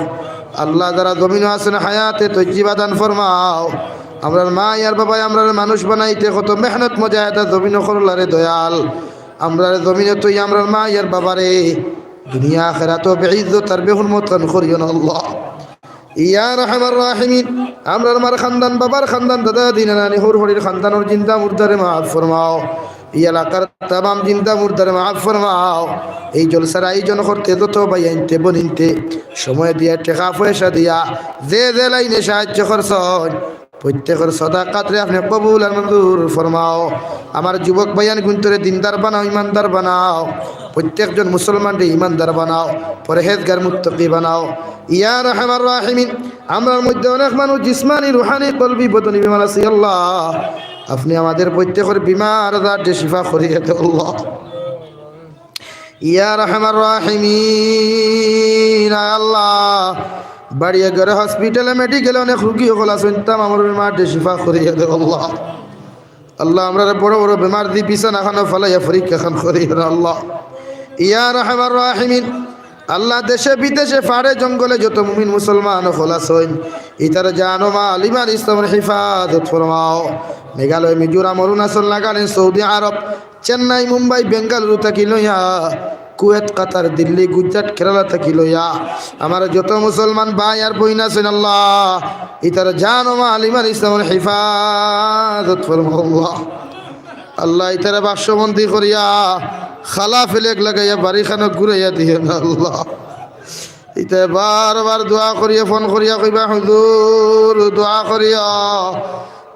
আল্লাহ, যারা জমিনো আছেন হায়াতে তৈয়্যিবা দান ফরমাও। আমরার মা আর বাবায় আমরারে মানুষ বানাইতে কত মেহনত মুজাহেদা জমিনো করলা রে দয়াল। আমরারে জমিনো থইয়া আমরার মা আর বাবারে দুনিয়া আখেরাতো বেইজ্জত আর বেহুরমত খান করিও না আল্লাহ। ইয়া আরহামার রাহিমিন, আমরার মার খান্দান, বাবার খান্দান, দাদা দাদি, নানা নানি, হউর হড়ির খান্দানর জিন্দা মুর্দারে মাফ ফরমাও। ই এলাকার তামাম জিন্দা মুর্দারে মাফ ফরমাও। এই জলসার আয়োজন করতে যত ভাইয়াইন্তে বইনাইন্তে সময় দিয়া টেকা পয়সা দিয়া যে যে লাইনে সাহায্য করছইন, প্রত্যেকর সদাকাতরে আপনে কবুল আর মঞ্জুর ফরমাও। আমার যুবক ভাইয়াইনগুইন্তরে দিনদার বানাও, ইমানদার বানাও। প্রত্যেকজন মুসলমানরে ইমানদার বানাও, পরহেজগার মুত্তাকি বানাও। ইয়া আরহামার রাহিমিন, আমরার মধ্যে অনেক মানুষ জিসমানি, রুহানি, কলবি, বদনি বিমার আছি আল্লাহ। আপনে আমাদের প্রত্যেকর বিমার আজাররে শিফা করিয়া দেও আল্লাহ। ইয়া আরহামার রাহিমিন, আয় আল্লাহ, বাড়িয়ে ঘরে হসপিটালে মেডিকেলে অনেক রুগী অকল আছইন, তামামর বিমাররে শিফা করিয়া দেও আল্লাহ। আল্লাহ, আমরারে বড় বড় বিমার দি বিছানা খানো ফালাইয়া পরীক্ষা খান করিও না আল্লাহ। ইয়া আরহামার রাহিমিন, আল্লাহ, দেশে বিদেশে পাহাড়ে জঙ্গলে যত মুমিন মুসলমান অকল আছইন, ইতার জান ও মাল ইমান ইসলামর হেফাজত ফরমাও। মেঘালয়, মিজোরাম, অরুণাচল, নাগাল্যান্ড, সৌদি আরব, চেন্নাই, মুম্বাই, বেঙ্গালুরু থাকি লইয়া কুয়েত, কাতার, দিল্লি, গুজরাট, কেরালা থাকি লইয়া আমার যত মুসলমান ভাই আর বইন আছইন আল্লাহ, ইতার জান ও মাল ইমান ইসলামর হেফাজত ফরমাও আল্লাহ। আল্লাহ, ইতারে বাক্সবন্দি করিয়া খালা ফেলেক লাগাইয়া বাড়িখানো ঘুরাইয়া দিও না আল্লাহ। ইতায় বারবার দোয়া করিয়া, ফোন করিয়া কইবা, "হুজুর, দোয়া করিয়া।"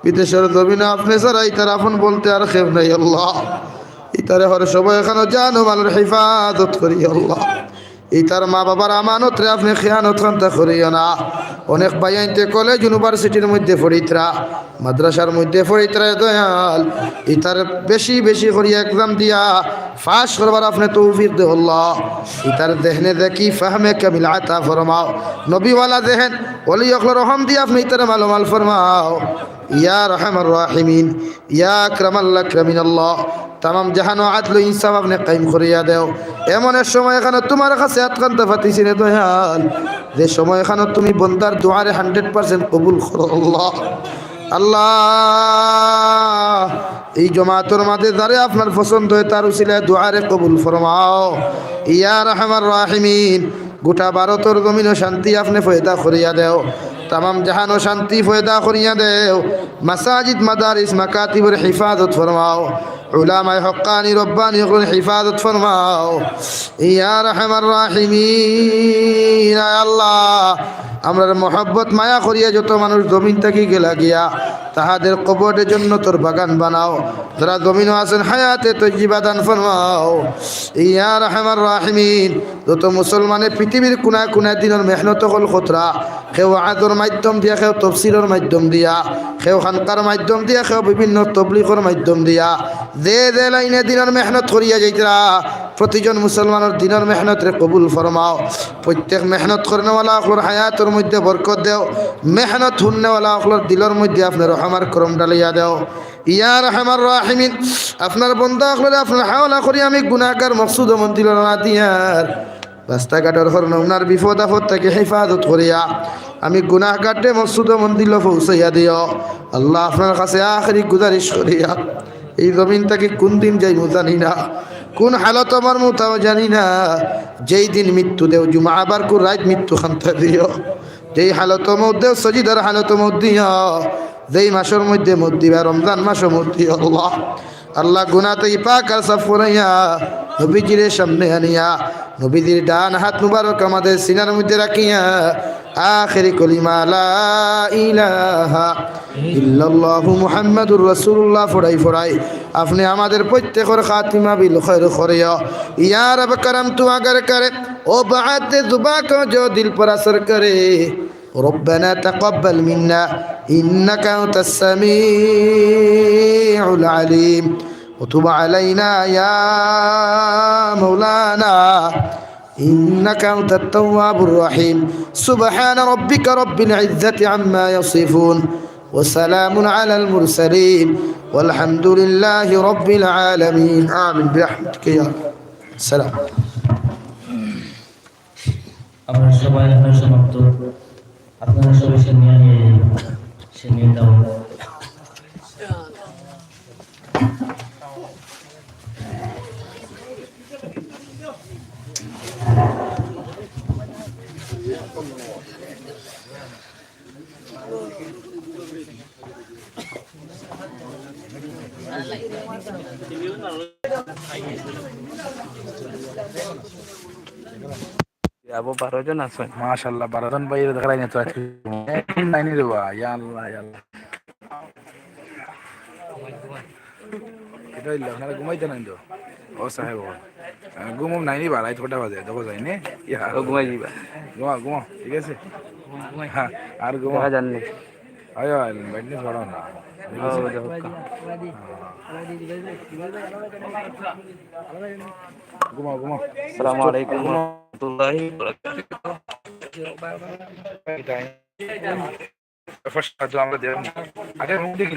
বিদেশর জমিনো আপনে ছাড়া ইতার আপন বলতে আর কেউ নাই আল্লাহ। ইতারে হর সময় এখানো জান ও মালর হেফাজত করিও আল্লাহ। ইতার মা বাবার আমানতরে আপনে খেয়ানত খান্তা করিও না। অনেক ভাইয়াইন্তে কলেজ ইউনিভার্সিটির মধ্যে পড়িতরা, মাদ্রাসার মধ্যে পড়িতরা, দয়াল, ইতার বেশি বেশি করিয়া এক্সাম দিয়া পাস করবার আপনে তৌফিক দেও আল্লাহ। ইতার জেহনে দেখি ফাহমে কামিল আতা ফরমাও, নবীওয়ালা জেহন, ওলি অকলর রহম দিয়া আপনে ইতারে মালামাল ফরমাও। ইয়া আরহামার রাহিমিন, ইয়া আকরামাল আকরামিন আল্লাহ, তামাম জাহানো আদল ইনসাফ আপনে কায়েম করিয়া দেও। এমন এক সময় এখানো তুমার কাছে আতখান্তা পাতিছি রে দয়াল, যে সময় এখানো তুমি বন্দার দোয়ারে হান্ড্রেড পার্সেন্ট কবুল করো আল্লাহ। আল্লাহ, এই জমাতর মাঝে যারে আপনার পছন্দ হয় তার উসিলায় দোয়ারে কবুল ফরমাও। ইয়া আরহামার রাহিমিন, গোটা ভারতর জমিনো শান্তি আপনে পয়দা করিয়া দেও, তামাম জাহানো শান্তি পয়দা করিয়া দেও। মাসাজিদ, মাদারিস, মাকাতিবর হেফাজত ফরমাও, উলামায়ে হক্কানি রব্বানি অকলর হেফাজত ফরমাও। ইয়া আরহামার রাহিমিন, আয় আল্লাহ, আমরার মহব্বত মায়া করিয়া যত মানুষ জমিন থাকি গেলা গিয়া, তাহাদের কবরে জন্নতর বাগান বানাও। যারা জমিনো আছেন হায়াতে তৈয়বা দান ফরমাও। ইয়া আরহামার রাহিমিন, যত মুসলমানে পৃথিবীর কোনায় কোনায় দিনর মেহনত অকল করতরা, কেউ ওয়াজর মাধ্যম দিয়া, কেউ তফসিরর মাধ্যম দিয়া, কেউ খানকার মাধ্যম দিয়া, কেউ বিভিন্ন তবলিগর মাধ্যম দিয়া, যে যে লাইনে দিনর মেহনত করিয়া যাইতরা, প্রতিজন মুসলমানর দিনর মেহনতরে কবুল ফরমাও। প্রত্যেক মেহনত করনেওয়ালা অকলর হায়াতর মধ্যে বরকত দেও, মেহনত হুননেওয়ালা অকলর দিলর মধ্যে আপনার রহম আর করম ডালিয়া দেও। ইয়া আরহামার রাহিমিন, আপনার বন্দা অকলরে আপনার হাওলা করি আমি গুনাহগার মকসুদ মন্দির না দিয়ার রাস্তাঘাটর হর নমুনার বিপদ আপদ থাকি হেফাজত করিয়া আমি গুনাহগাররে মকসুদ মন্দির পৌঁছাইয়া দিও। আল্লাহ, আপনার কাছে আখেরি গুজারিশ করিয়া এই জমিন থাকি কোন দিন যাইমু জানি না, কোন হালত আমার মুতাও জানি না। যেই দিন মৃত্যু দেও, জুমা আবার কু রাইত মৃত্যু খান্তা দিও। যেই হালত মউত দেও, সজিদার হালত মউত দিও। যেই মাসর মধ্যে মউত দিবা, রমজান মাসো মউত দিও আল্লাহ। আল্লাহ, গুনা থাকি পাক আর সাফ করাইয়া, নবীজিরে সামনে আনিয়া, নবীজির ডান হাত মুবারক আমাদের সিনার মধ্যে রাখিয়া, আখেরি কলিমা লা ইলাহা ইল্লাল্লাহু মুহাম্মাদুর রাসূলুল্লাহ ফড়াই ফড়াই আপনে আমাদের প্রত্যেকর খাতিমা বিল খৈর করিও। ইয়া রব করম তু আগার করে, ও বাত জুবা কো জো দিল পর আসর করে। ربنا تقبل منا إنك أنت السميع العليم وتب علينا يا مولانا إنك أنت التواب الرحيم. سبحان ربك رب العزة عما يصفون وسلام على المرسلين والحمد لله رب العالمين. آمين برحمتك يا رب. السلام. আমরা সবাই এখন সমাপ্ত। আপনারা সবাই সেমিয়া নিয়ে, সেমিয়া দাও। আবু বারো জন আছে। মাশাআল্লাহ, বারো জন ভাই দেখা যায় না তো আজকে। নাইনি রে বা, ইয়া আল্লাহ, ইয়া আল্লাহ। এটা হইল, আপনারা ঘুমাইতে নাই তো? ও সাহেব, ও। আহ, ঘুমো নাইনি বা, রাইত কটা বাজে? দশ বাজে নি? ইয়া। ও ঘুমাই দিবা। ঘুমাও, ঘুমাও, ঠিক আছে? ঘুমাই। হ্যাঁ, আর ঘুমাও। দেখা যাননি। আয়, আয়, ব্যাট নিয়ে ছড়াও না। ঠিক আছে? ও, দেখো। ঘুমাও, ঘুমাও। আসসালামু আলাইকুম ওয়া রাহমাতুল্লাহি ওয়া বারাকাতুহু। এটা first আমরা দেখি। আগে রুম দেখি না।